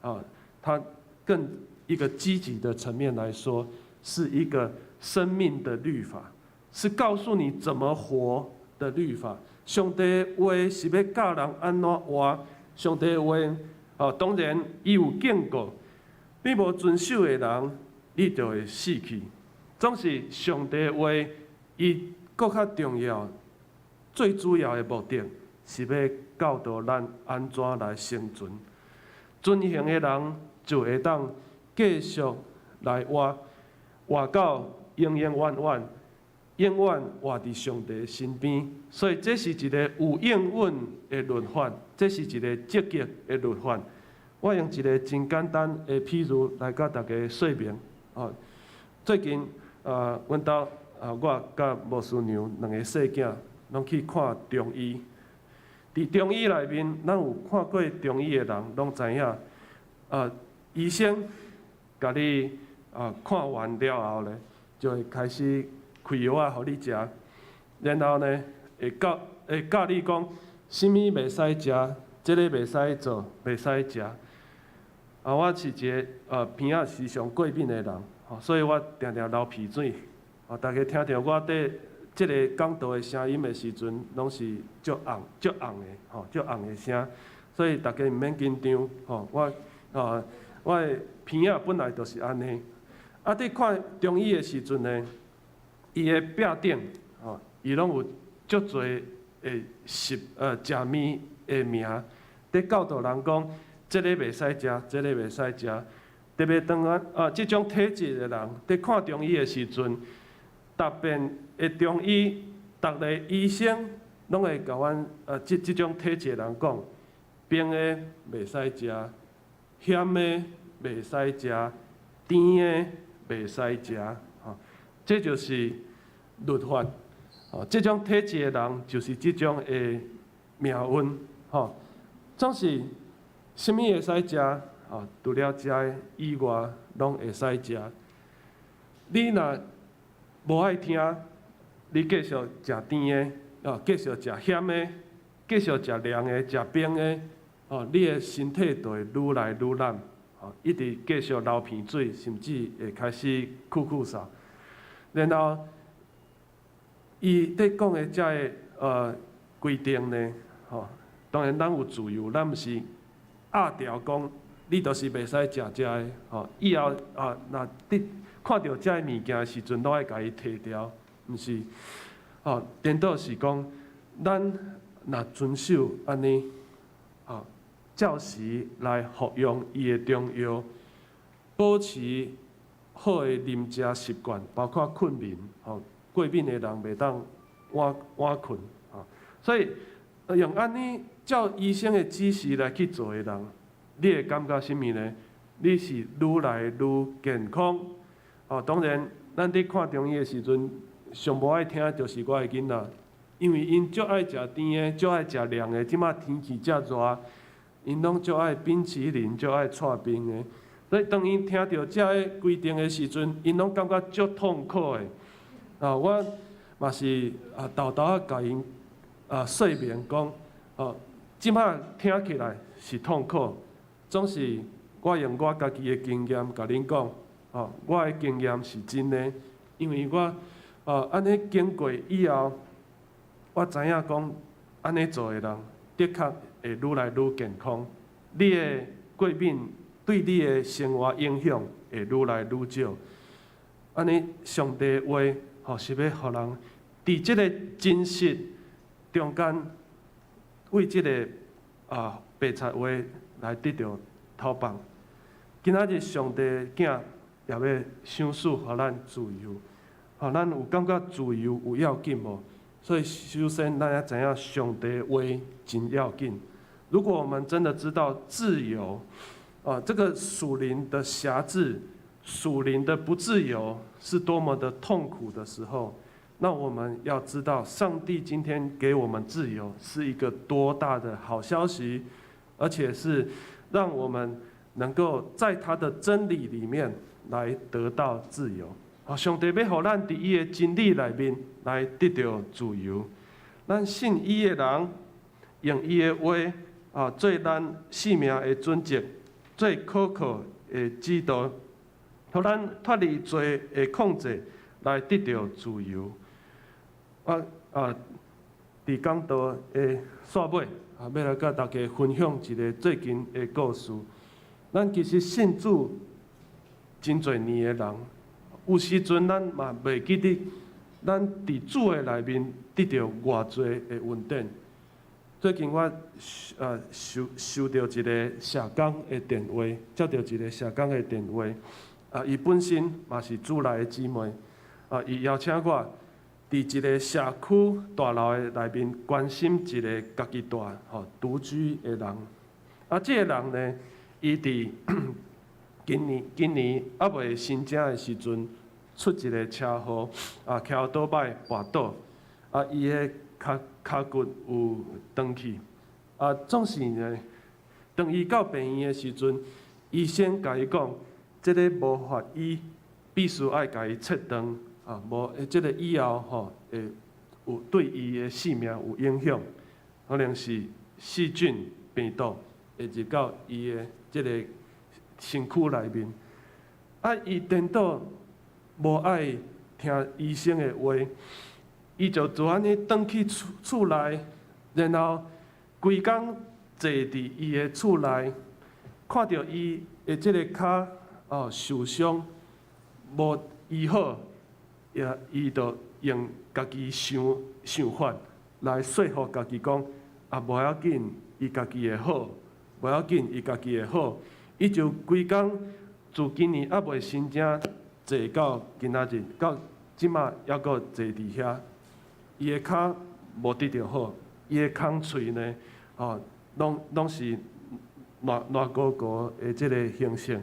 啊，它更一個積極的層面來說，是一個生命的律法，是告訴你怎麼活的律法。上帝話是欲教人按怎活，上帝話，啊，當然伊有警告，你無遵守的人，你就會死去。總是上帝話，伊閣較重要。最主要的目的是欲教導咱按怎來生存。遵行的人就會當繼繼續來活，活到永永遠遠，永遠活佇上帝身邊。所以這是一個有應允的律法，這是一個積極的律法。我用一個真簡單的譬喻來佮大家說明。哦，最近啊，阮兜啊，我佮牧師娘兩個細囝攏去看中醫。佇中醫內面，咱有看過中醫的人，攏知影，啊，醫生共你啊看完了後咧，就會開始開藥仔予你食，然後呢，會教你講，啥物袂使食，這个袂使做，袂使食。啊，我是一个鼻仔時常過敏的人，吼，所以我定定流鼻水。啊，大家聽著我佇這个講道的聲音的時陣，攏是足紅、足紅的，吼，足紅的聲。所以大家毋免緊張，吼，我的鼻仔本來就是按呢。啊，佇看中醫的時陣呢，伊的壁頂，吼，伊攏有足濟的食物的名，佇教導人講，這个袂使食，這個袂使食。特別當咱啊，這種體質的人，佇看中醫的時陣，逐遍的中醫，逐个醫生攏會共阮啊，這種體質的人講，冰的袂使食，鹹的袂使食，甜的袂使食，吼，這就是律法。哦，這種體質的人就是這種的命運，吼，總是啥物會使食，吼，除了食的以外，攏會使食。你若無愛聽，你繼續食甜的，哦，繼續食鹹的，繼續食涼的、食冰的，哦，你的身體就會愈來愈懶，哦，一直繼續流鼻水，甚至會開始咳咳嗽。然後，伊佇講的這个規定呢，吼，當然咱有自由，咱毋是壓條講，你就是袂使食這个，吼，以後啊，若佇看著這个物件的時陣，攏愛共伊提掉，毋是，吼，顛倒是講，咱若遵守按呢，吼，照時來服用伊的中藥，保持好的飲食習慣，包括睏眠，吼，過敏的人袂當晚晚睏，吼，所以用按呢照醫生的指示來去做的人，你會感覺啥物呢？你是愈來愈健康。哦，當然，咱佇看中醫的時陣，上無愛聽就是我的囡仔，因為𪜶足愛食甜的，足愛食涼的。這馬天氣遮熱，𪜶攏足愛冰淇淋，足愛剉冰的。所以當𪜶聽著這个規定的時陣，𪜶攏感覺足痛苦的。啊，我嘛是啊，沓沓仔共𪜶啊說明講，哦，這馬聽起來是痛苦，總是我用我家己的經驗共恁講，哦，我的經驗是真的，因為我哦按呢經過以後，我知影講按呢做的人，的確會愈來愈健康，你的過敏對你的生活影響會愈來愈少。按呢，上帝的話，吼是欲予人佇這个真實中間，為這个啊白賊話來得著頭放。今仔日上帝的囝也欲賞賜予咱自由，吼，咱有感覺自由有要緊無？所以首先咱要知影上帝的話真要緊。如果我們真的知道自由，啊，這個屬靈的轄制、屬靈的不自由是多麼的痛苦的時候，那我們要知道，上帝今天給我們自由是一個多大的好消息，而且是讓我們能夠在他的真理裡面來得到自由。好，上帝欲予咱佇伊的真理內面來得著自由。咱信伊的人，用伊的話啊，做咱性命的準則，做可靠的指導，予咱脫離罪的控制，來得著自由。我啊，佇講道的煞尾啊，欲來佮大家分享一个最近的故事。咱其實信主真濟年的人，有時陣咱嘛袂記得，咱佇主的內面得著偌濟的恩典。最近我收著一个社工的電話，接著一個社工的電話。啊，伊本身嘛是主內的姊妹，啊，伊邀請我佇一個社區大樓的內面關心一個家己蹛吼獨居的人。啊，這个人呢，伊佇今年猶未申請的時陣，出一個車禍，啊，騎歐多擺跋倒，啊，伊的跤骨有斷去，啊，總是呢，當伊到病院的時陣，醫生共伊講，這个無法醫，必須愛共伊切斷，啊，無，這个以後吼會有對伊的性命有影響，可能是細菌病毒會入到伊的這个身軀內面，啊，伊顛倒無愛聽醫生的話，伊就就按呢轉去厝內，然後規工坐佇伊的厝內，看著伊的這个跤哦受傷無醫好，也伊就用家己想法來說服家己講，啊，無要緊，伊家己會好，無要緊，伊家己會好。伊就規工自今年猶未申請坐到今仔日，到這馬猶閣坐佇遐。伊的跤無得著好，伊的空喙呢，吼，攏是爛爛糊糊的這个形式。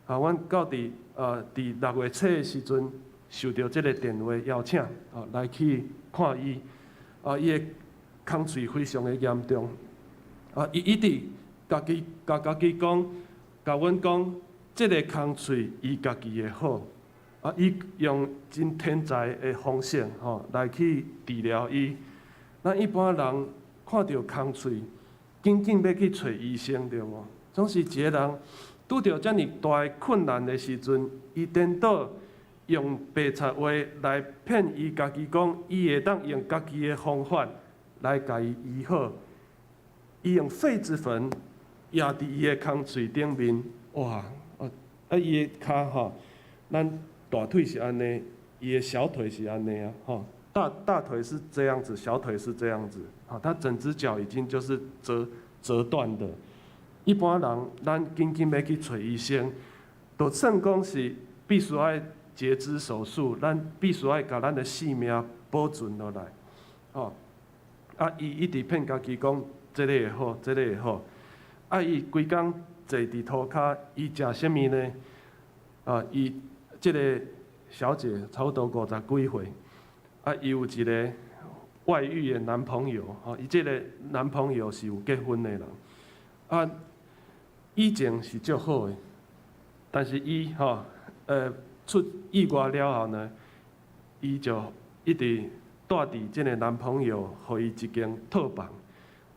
啊，阮到佇6月初的時陣，受著這个電話邀請，哦，來去看伊。啊，伊的空喙非常的嚴重。啊，伊一直家己共家己講，共阮講，這个空喙伊家己會好。啊，伊用真天才的方式，吼，來去治療伊。咱一般人看著空喙，緊緊欲去揣醫生，對無？總是一个人拄著遮爾大的困難的時陣，伊顛倒用白賊話來騙伊家己講，伊會當用家己的方法來共伊醫好。伊用痱子粉壓佇伊的空喙頂面，哇！啊，伊的跤吼，咱大腿是按呢，伊的小腿是按呢啊，吼，大腿是這樣子，小腿是這樣子，吼，他整隻腳已經就是折斷的。一般人，咱緊緊欲去揣醫生，就算講是必須愛截肢手術，咱必須愛共咱的性命保存落來，吼。啊，伊一直騙家己講，這个會好，這个會好。啊，伊規工坐佇塗跤，伊食啥物呢？啊，伊這个小姐差不多五十幾歲，啊，伊有一个外遇的男朋友，吼，伊這个男朋友是有結婚的人，啊，以前是足好的，但是伊吼，出意外了後呢，伊就一直蹛佇這个男朋友，予伊一間套房，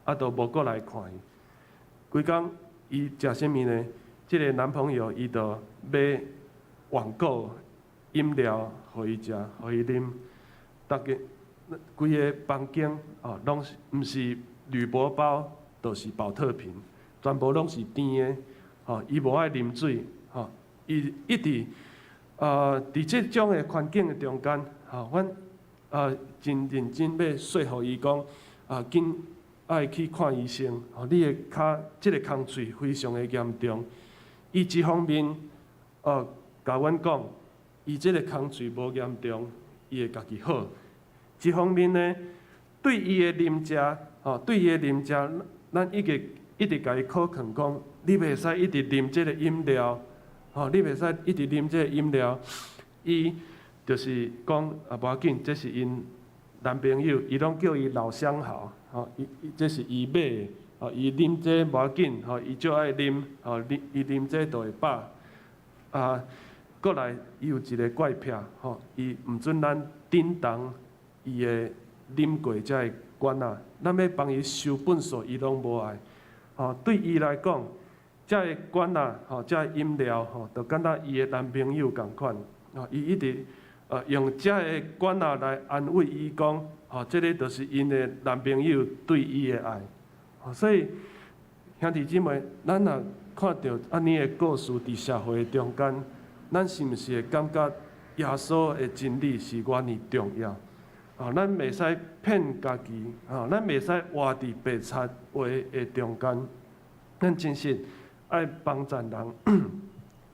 啊，都無閣來看伊。規工伊食啥物呢？這个男朋友伊就買網購飲料予伊食，予伊啉。逐家規个房間哦，攏是毋是鋁箔包，就是寶特瓶，全部攏是甜的。吼，伊無愛啉水，吼，伊一直佇這種的環境的中間，吼，阮真認真欲說服伊講，啊，緊愛去看醫生，吼，你的跤這个空喙非常的嚴重。伊一方面，共阮講，伊這个空喙無嚴重，伊會家己好。一方面呢，對伊的啉食，吼，對伊的啉食，咱一直一直共伊考勸講，你袂使一直啉這个飲料，吼，你袂使一直啉這个飲料。伊就是講啊，無要緊，這是𪜶男朋友，伊攏叫伊老相好，吼，伊這是伊買的，吼，伊啉這無要緊，吼，伊就愛啉，吼，啉伊啉這就會飽。啊，閣來，伊有一个怪癖，吼，伊毋准咱振動伊的啉過這个罐仔，咱欲幫伊收糞埽，伊攏無愛。吼，對伊來講，這个罐仔，吼，這个飲料，吼，就敢若伊的男朋友仝款，吼，伊一直用這个罐仔來安慰伊講，吼，這个就是𪜶的男朋友對伊的愛。所以兄弟姊妹，咱若看著按呢的故事佇社會中間，咱是毋是會感覺耶穌的真理是偌爾重要？啊，咱袂使騙家己，啊，咱袂使活佇白賊話的中間。咱真實愛幫贊人，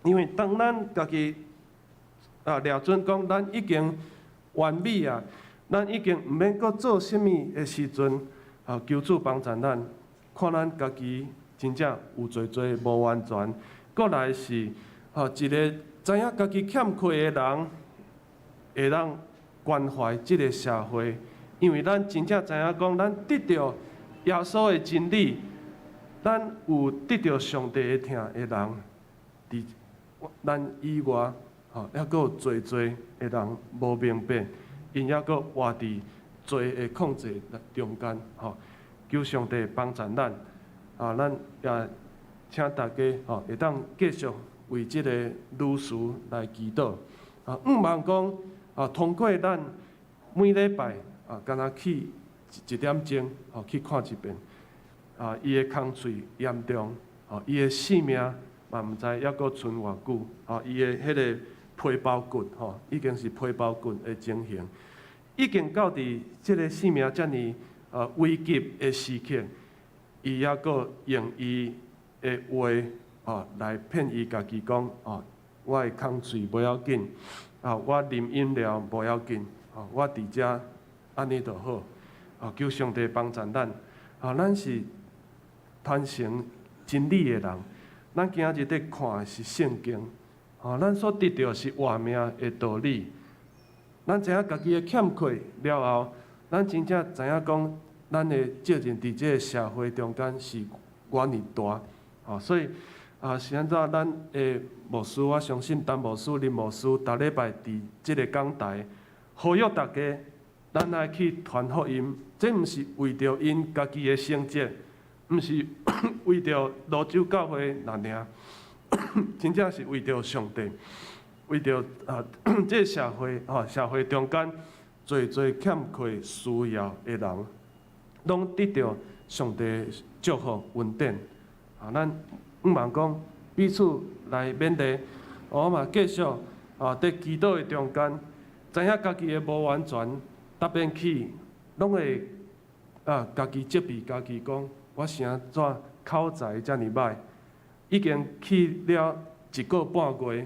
因為當咱家己啊掠準講，咱已經完美啊，咱已經毋免閣做啥物的時陣，啊，求主幫贊咱，看咱家己真正有濟濟無完全，過來是吼一个知影家己欠缺的人，會當關懷這个社會，因為咱真正知影講，咱得著耶穌的真理，咱有得著上帝的疼的人，佇咱以外，吼，猶閣有濟濟的人無明白，𪜶猶閣活佇罪的控制中間，吼，求上帝幫助咱，啊，咱也請大家吼會當繼續為這个女士來祈禱，啊，向望講啊，通過咱每禮拜啊，敢若去一點鐘，吼去看一遍，啊，伊的空喙嚴重，吼，伊的性命嘛毋知猶閣賰偌久，吼，伊的彼个皮包骨，吼，已經是皮包骨的情形，已經到佇這个性命遮爾危急的時刻，伊猶閣用伊的話，吼來騙伊家己講，哦，我的空喙無要緊，啊，我啉飲料無要緊，吼，我佇遮按呢就好，啊，求上帝幫助咱，啊，咱是傳承真理的人，咱今仔日佇看的是聖經，吼，咱所得著是活命的道理，咱知影家己的欠缺了後，咱真正知影講，咱的責任佇這个社會中間是偌爾大，吼，所以啊，是按怎咱的牧師，我相信陳牧師、林牧師，逐禮拜佇這个講台呼籲大家，咱愛去傳福音，這毋是為著𪜶家己的成績，毋是為著蘆洲教會爾爾，真正是為著上帝，為著啊這个社會吼，社會中間濟濟欠缺需要的人，攏得著上帝祝福恩典。啊，咱向望講彼此來勉勵，我嘛繼續啊，佇祈禱的中間，知影家己的無完全，逐遍去攏會啊，家己責備家己講，我是按怎口才遮爾䆀，已經去了一個半月，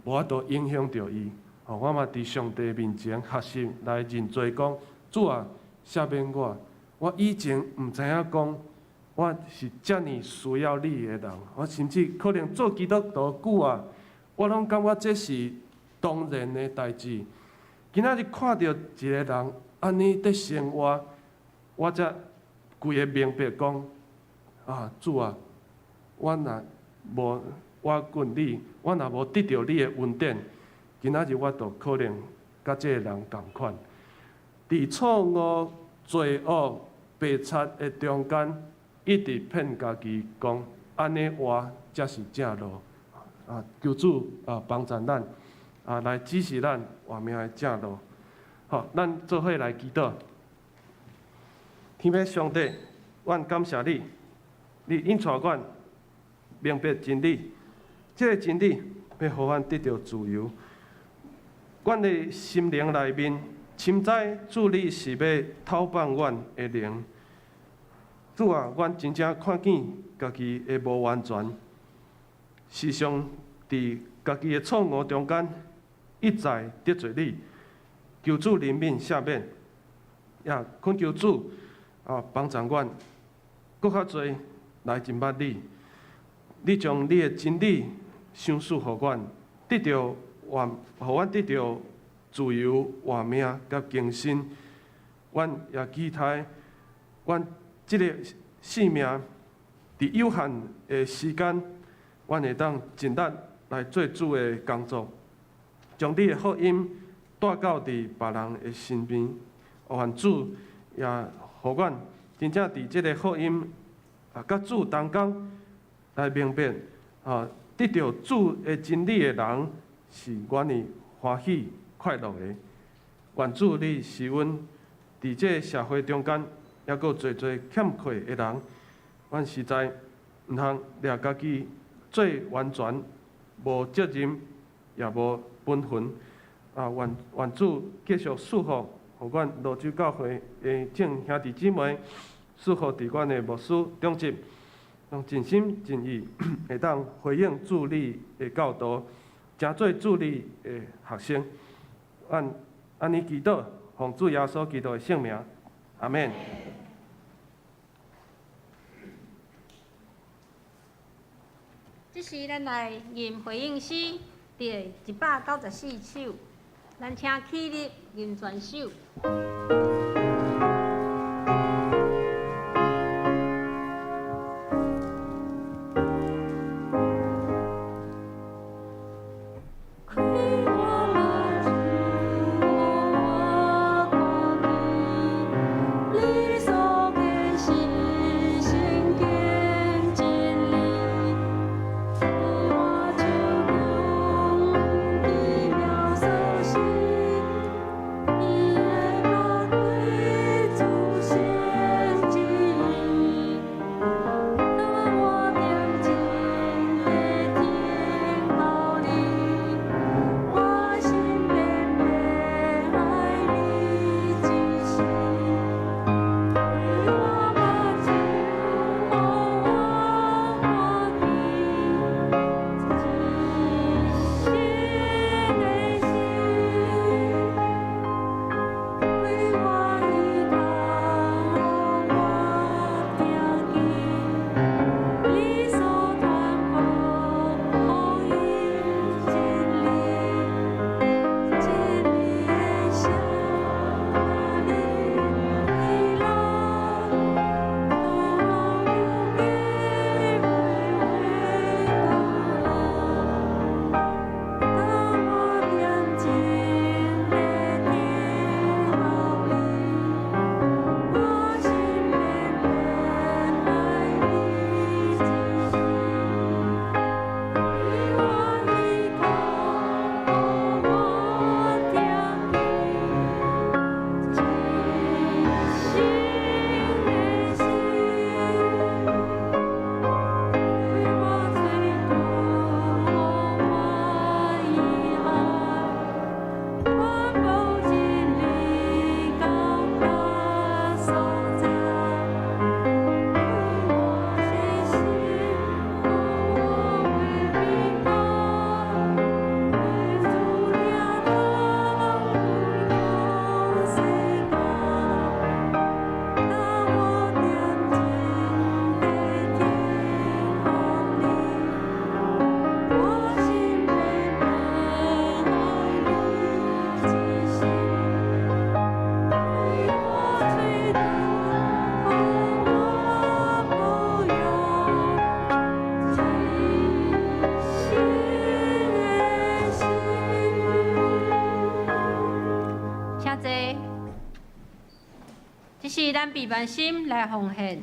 無法度影響著伊。吼，我嘛佇上帝面前學習來認罪，講主啊，赦免我，我以前毋知影講，我是遮爾需要你的人，我甚至可能做基督徒久啊，我攏感覺這是當然的代誌。今仔日看著一个人按呢佇生活，我才規个明白講，啊，主啊，我若無倚近你，我若無得著你的恩典，今仔日我就可能佮這个人仝款。佇錯誤、罪惡、白賊的中間，一直騙家己講，按呢活才是正路。啊，求主啊幫助咱，啊來指示咱活命的正路。好，咱做伙來祈禱。天父上帝，阮感謝你，你引帶阮明白真理，這个真理欲予阮得著自由。阮的心靈內面，深知主你是欲透放阮的靈。主啊，阮真正看見家己的無完全，時常佇家己的錯誤中間一再得罪你，求主憐憫赦免，也懇求主啊幫助阮，閣較濟來認捌你。你將你的真理賞賜予阮，得著活，予阮得著自由、活命佮更新。阮也期待阮這个性命佇有限的時間，阮會當盡力來做主的工作，將你的福音帶到佇別人的身邊。願主也予阮真正佇這个福音啊，佮主同工來明白啊，得著主的真理的人是偌爾歡喜快樂的。願主你賜阮佇這个社會中間，猶閣有濟濟欠缺的人，阮實在毋通掠家己做完全，無責任，也無本分。啊，願願主繼續賜福，予阮蘆洲教會的眾兄弟姊妹，賜福佇阮的牧師長執，攏盡心盡意會當回應主你的教導，成做主你的學生。按按呢祈禱，奉主耶穌基督的聖名，阿們。這時，咱來吟回應詩第194首，咱請起立吟全首。請坐。這時咱閉目心來奉獻。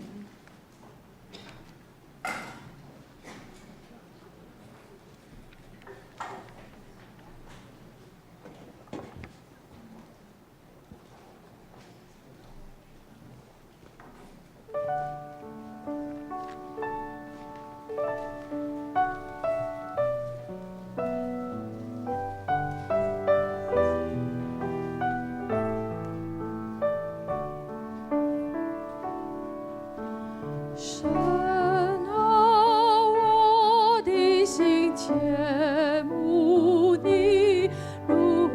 神啊，我的心切慕你，如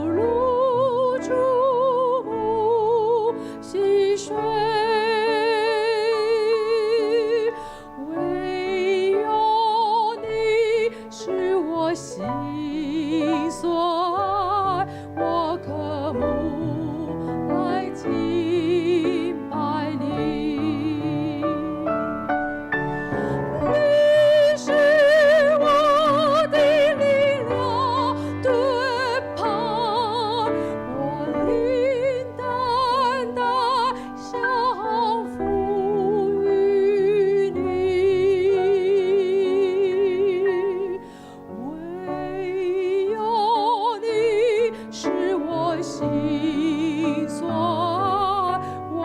露注目溪水。唯有你是我心所愛，我渴慕來敬拜你。你是我的力量盾牌，我靈單單降服於你。唯有你是我心所愛，我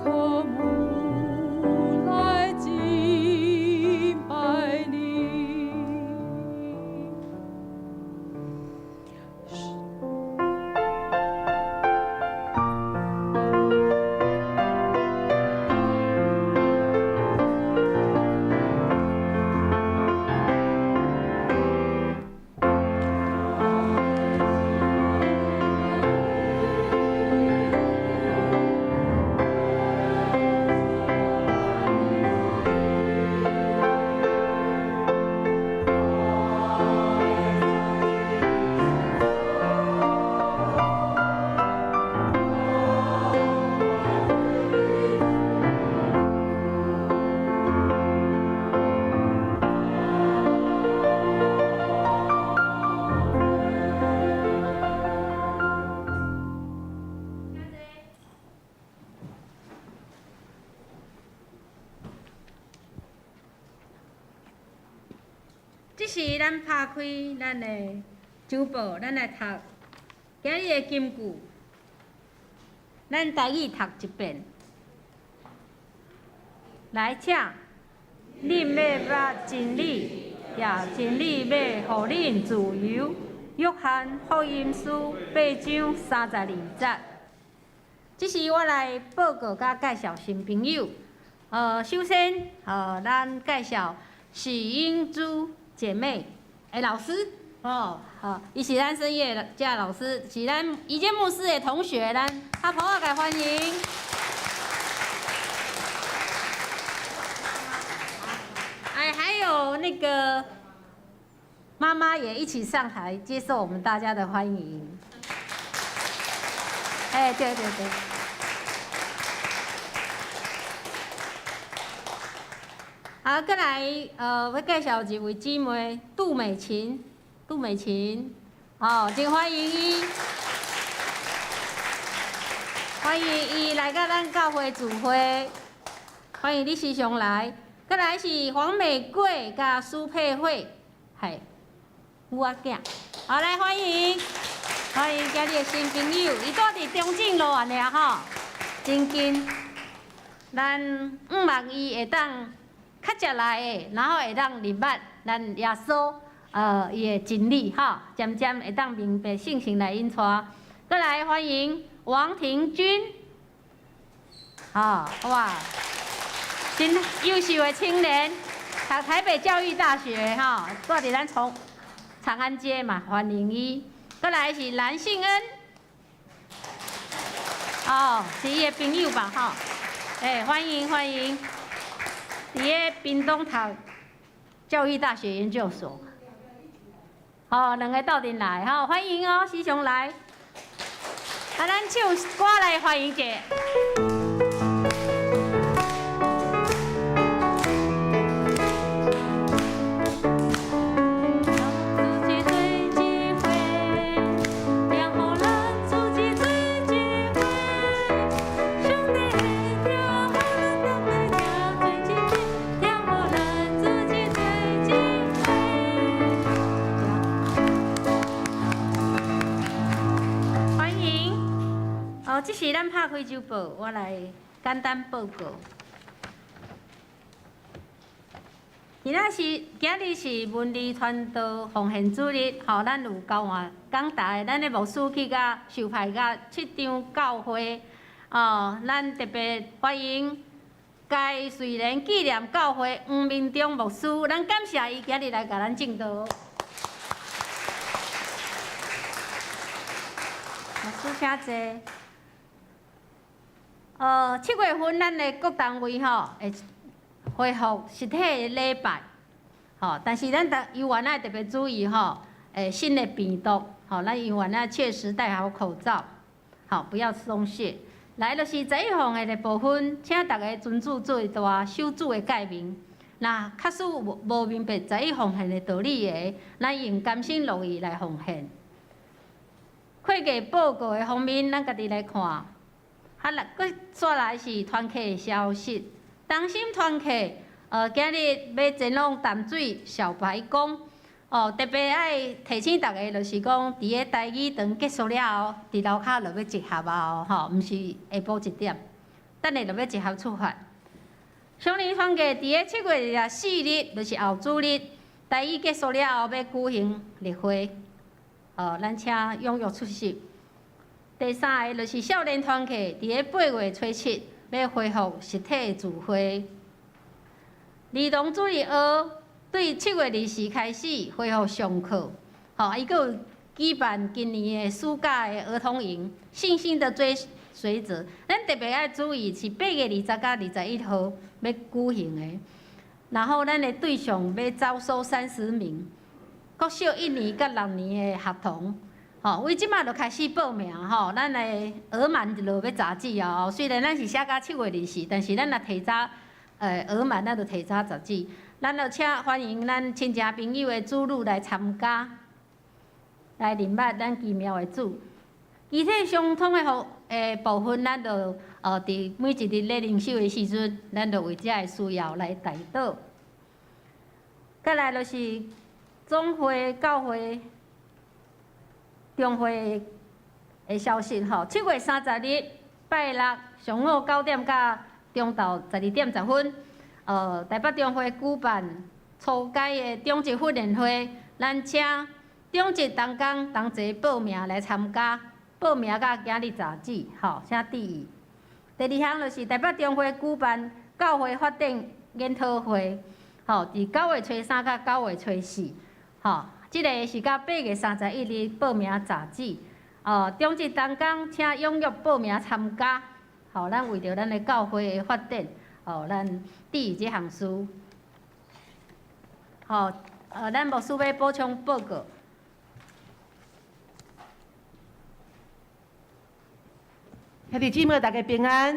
渴慕來敬拜你。時咱拍開咱的周報，咱來讀今日的金句，咱台語讀一遍。來，請。恁欲捌真理，也真理欲予恁自由。約翰福音書八章三十二節。這時我來報告佮介紹新朋友。首先，咱介紹許英珠姐妹，老師，哦，好，伊是咱聲樂家老師，是咱宜堅牧師的同學，咱拍噗仔共歡迎。哎，還有那個媽媽也一起上台接受我們大家的歡迎。哎，對對對。好，閣來，欲介紹一位姊妹杜美琴，杜美琴，哦，真歡迎伊，歡迎伊來佮咱教會聚會，歡迎你時常來。閣來是黃美桂佮蘇佩慧，係，有仔囝，好，來歡迎，歡迎今日的新朋友，伊住佇中正路按呢吼，真近，咱向望伊會當較捷來的，然後會當認捌咱耶穌，伊的真理吼，漸漸會當明白聖神來引帶。閣來歡迎王庭君，哦，哇，真優秀的青年，讀台北教育大學吼，住佇咱從長安街嘛，歡迎伊。閣來是藍信恩，哦，是伊的朋友吧吼，欸，歡迎歡迎。佇个屏東讀教育大學研究所，哦，兩個鬥陣來，吼，歡迎哦，時常來。啊，咱唱歌來歡迎者。這是咱拍開週報，我來簡單報告。今日是文理傳道奉獻主日，吼，咱有交換講台，咱的牧師去甲授派甲七張教會，哦，咱特別歡迎該瑞蓮紀念教會黃明忠牧師，咱感謝伊今日來共咱證道。牧師請坐。7月份咱的各單位吼會恢復實體的禮拜，吼，但是咱猶原愛特別注意吼，新的病毒，吼，咱猶原愛切實戴好口罩，好，不要鬆懈。來就是十一奉獻的部分，請大家尊主最大，守主的誡命。若確實無明白十一奉獻的道理的，咱用甘心樂意來奉獻。會計報告的方面，咱家己來看。啊，來，閣煞來是團契的消息。同心團契，今日欲前往淡水小白宮，哦，特別愛提醒大家，就是講，佇个台語堂結束了後，佇樓跤就欲集合啊，吼，毋是下晡1點，等下就欲集合出發。雙靈團契佇个7月24日，就是後主日，台語結束了後，欲舉行例會，哦，咱請踴躍出席。第三个就是少年團契，佇个8月初7欲恢復實體的聚會。兒童主日學對7月20開始恢復上課，吼，伊閣有舉辦今年的暑假的兒童營，信心的追隨者。咱特別愛注意是8月20佮21號欲舉行的，然後咱的對象欲招收30名，國小1年佮6年的學童。吼，為這馬就開始報名吼，咱的額滿就欲截止哦。雖然咱是寫到7月24，但是咱若提早，額滿，咱就提早截止。咱就請歡迎咱親戚朋友的子女來參加，來認捌咱奇妙的主。其他相通的部分，咱就佇每一日咧靈修的時陣，咱就為這个需要來代禱。再來就是組總會教會中會的消息吼。7月30日拜六上午9點到中晝12點10分，台北中會舉辦初階的長執訓練會，咱請長執同工同齊報名來參加，報名到今日截止，吼，請注意。第二項就是台北中會舉辦教會發展研討會，吼，佇9月初3到9月初4，吼，這个是到8月31日報名截止。哦，長執同工請踴躍報名參加，吼，咱為著咱的教會的發展，哦，咱注意這項事。吼，咱牧師欲補充報告。兄弟姊妹，大家平安。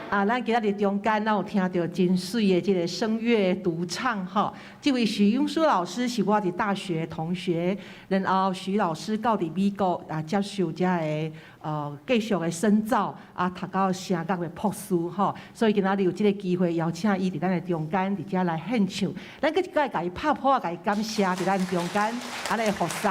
啊，咱今仔日中間，咱有聽著真媠的這个聲樂獨唱吼。這位許英書老師是我佇大學同學，然後許老師到佇美國啊接受這个繼續的深造，啊讀到聲樂的博士吼。所以今仔日有這个機會邀請伊佇咱的中間佇遮來獻唱。咱閣一擺共伊拍噗仔，共伊感謝佇咱中間，按呢服侍。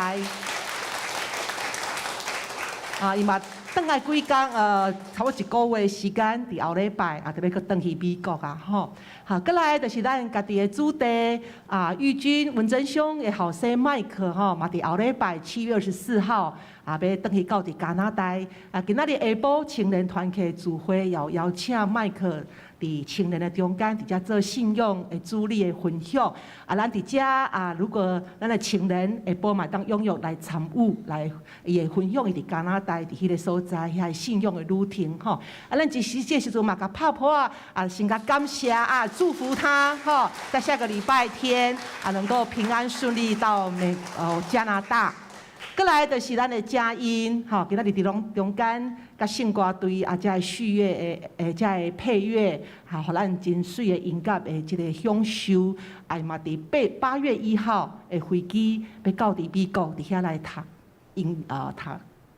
啊，伊嘛轉來幾工，差不多一个月時間，佇後禮拜啊，就欲閣轉去美國啊，吼。好，閣來就是咱家己的子弟啊，玉君文珍兄的後生麥克吼，嘛佇後禮拜7月24號啊，欲轉去到佇加拿大。啊，今仔日下晡青年團契聚會，有邀請麥克佇青年的中間，佇遮做信仰的主禮的分享。啊，咱佇遮啊，如果咱的青年下晡嘛會當踴躍來參與，來伊會分享伊佇加拿大佇彼个所在遐信仰的旅程吼。啊，咱這時這時陣嘛，共拍噗仔啊，先共感謝啊，祝福他吼，在下個禮拜天啊，能夠平安順利到加拿大。閣來就是咱的佳音，吼，今仔日佇攏中間，佮聖歌隊啊，遮个序樂的，遮个配樂，哈，予咱真媠的音樂的這个享受。啊，嘛佇8月1號的飛機，欲到佇美國，佇遐來讀音啊讀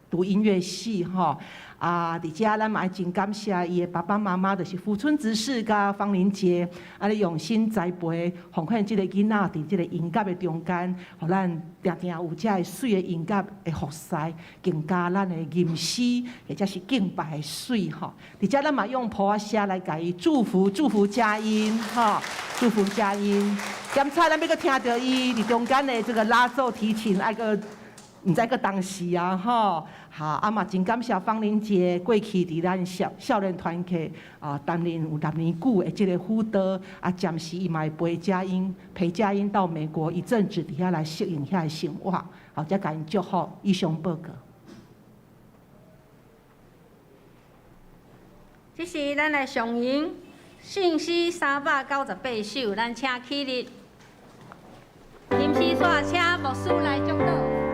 讀音樂系吼。啊，佇遮咱嘛愛真感謝伊的爸爸媽媽，就是福春執事佮方玲姐，按呢用心栽培，奉獻這个囡仔佇這个音樂的中間，予咱定定有遮个媠的音樂的服侍，更加咱的吟詩或者是敬拜的媠吼。佇遮咱嘛用噗仔聲來共伊祝福，祝福佳音吼，祝福佳音。檢查咱欲閣聽著伊佇中間的這个拉奏提琴，愛閣毋知閣當時啊吼。好，啊嘛真感謝方玲姐過去佇咱少年團契啊擔任有6年久的這个輔導，啊暫時伊嘛會陪佳音，陪佳音到美國一陣子，佇遐來適應遐个生活，好，才共𪜶祝福。以上報告。這時咱來上吟聖詩398首，咱請起立。吟詩煞請牧師來祝禱。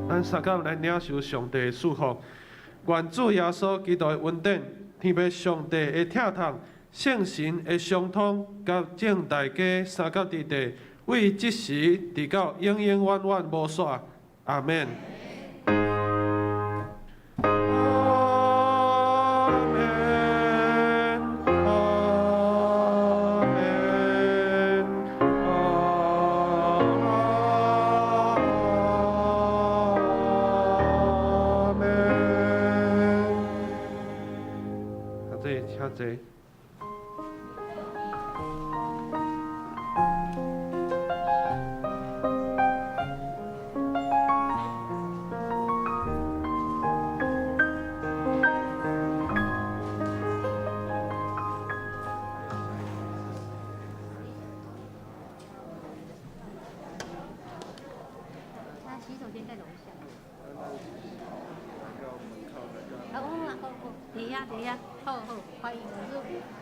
咱相佮來領受上帝的祝福，願主耶穌基督的恩典、天父上帝的疼痛、聖神的相通，佮眾大家相佮佇地，為這時直到永永遠遠無煞。阿們。阿們，阿們，阿們。請坐。他洗手間在樓下。哦，好好，佇遐佇遐，好好，歡迎入。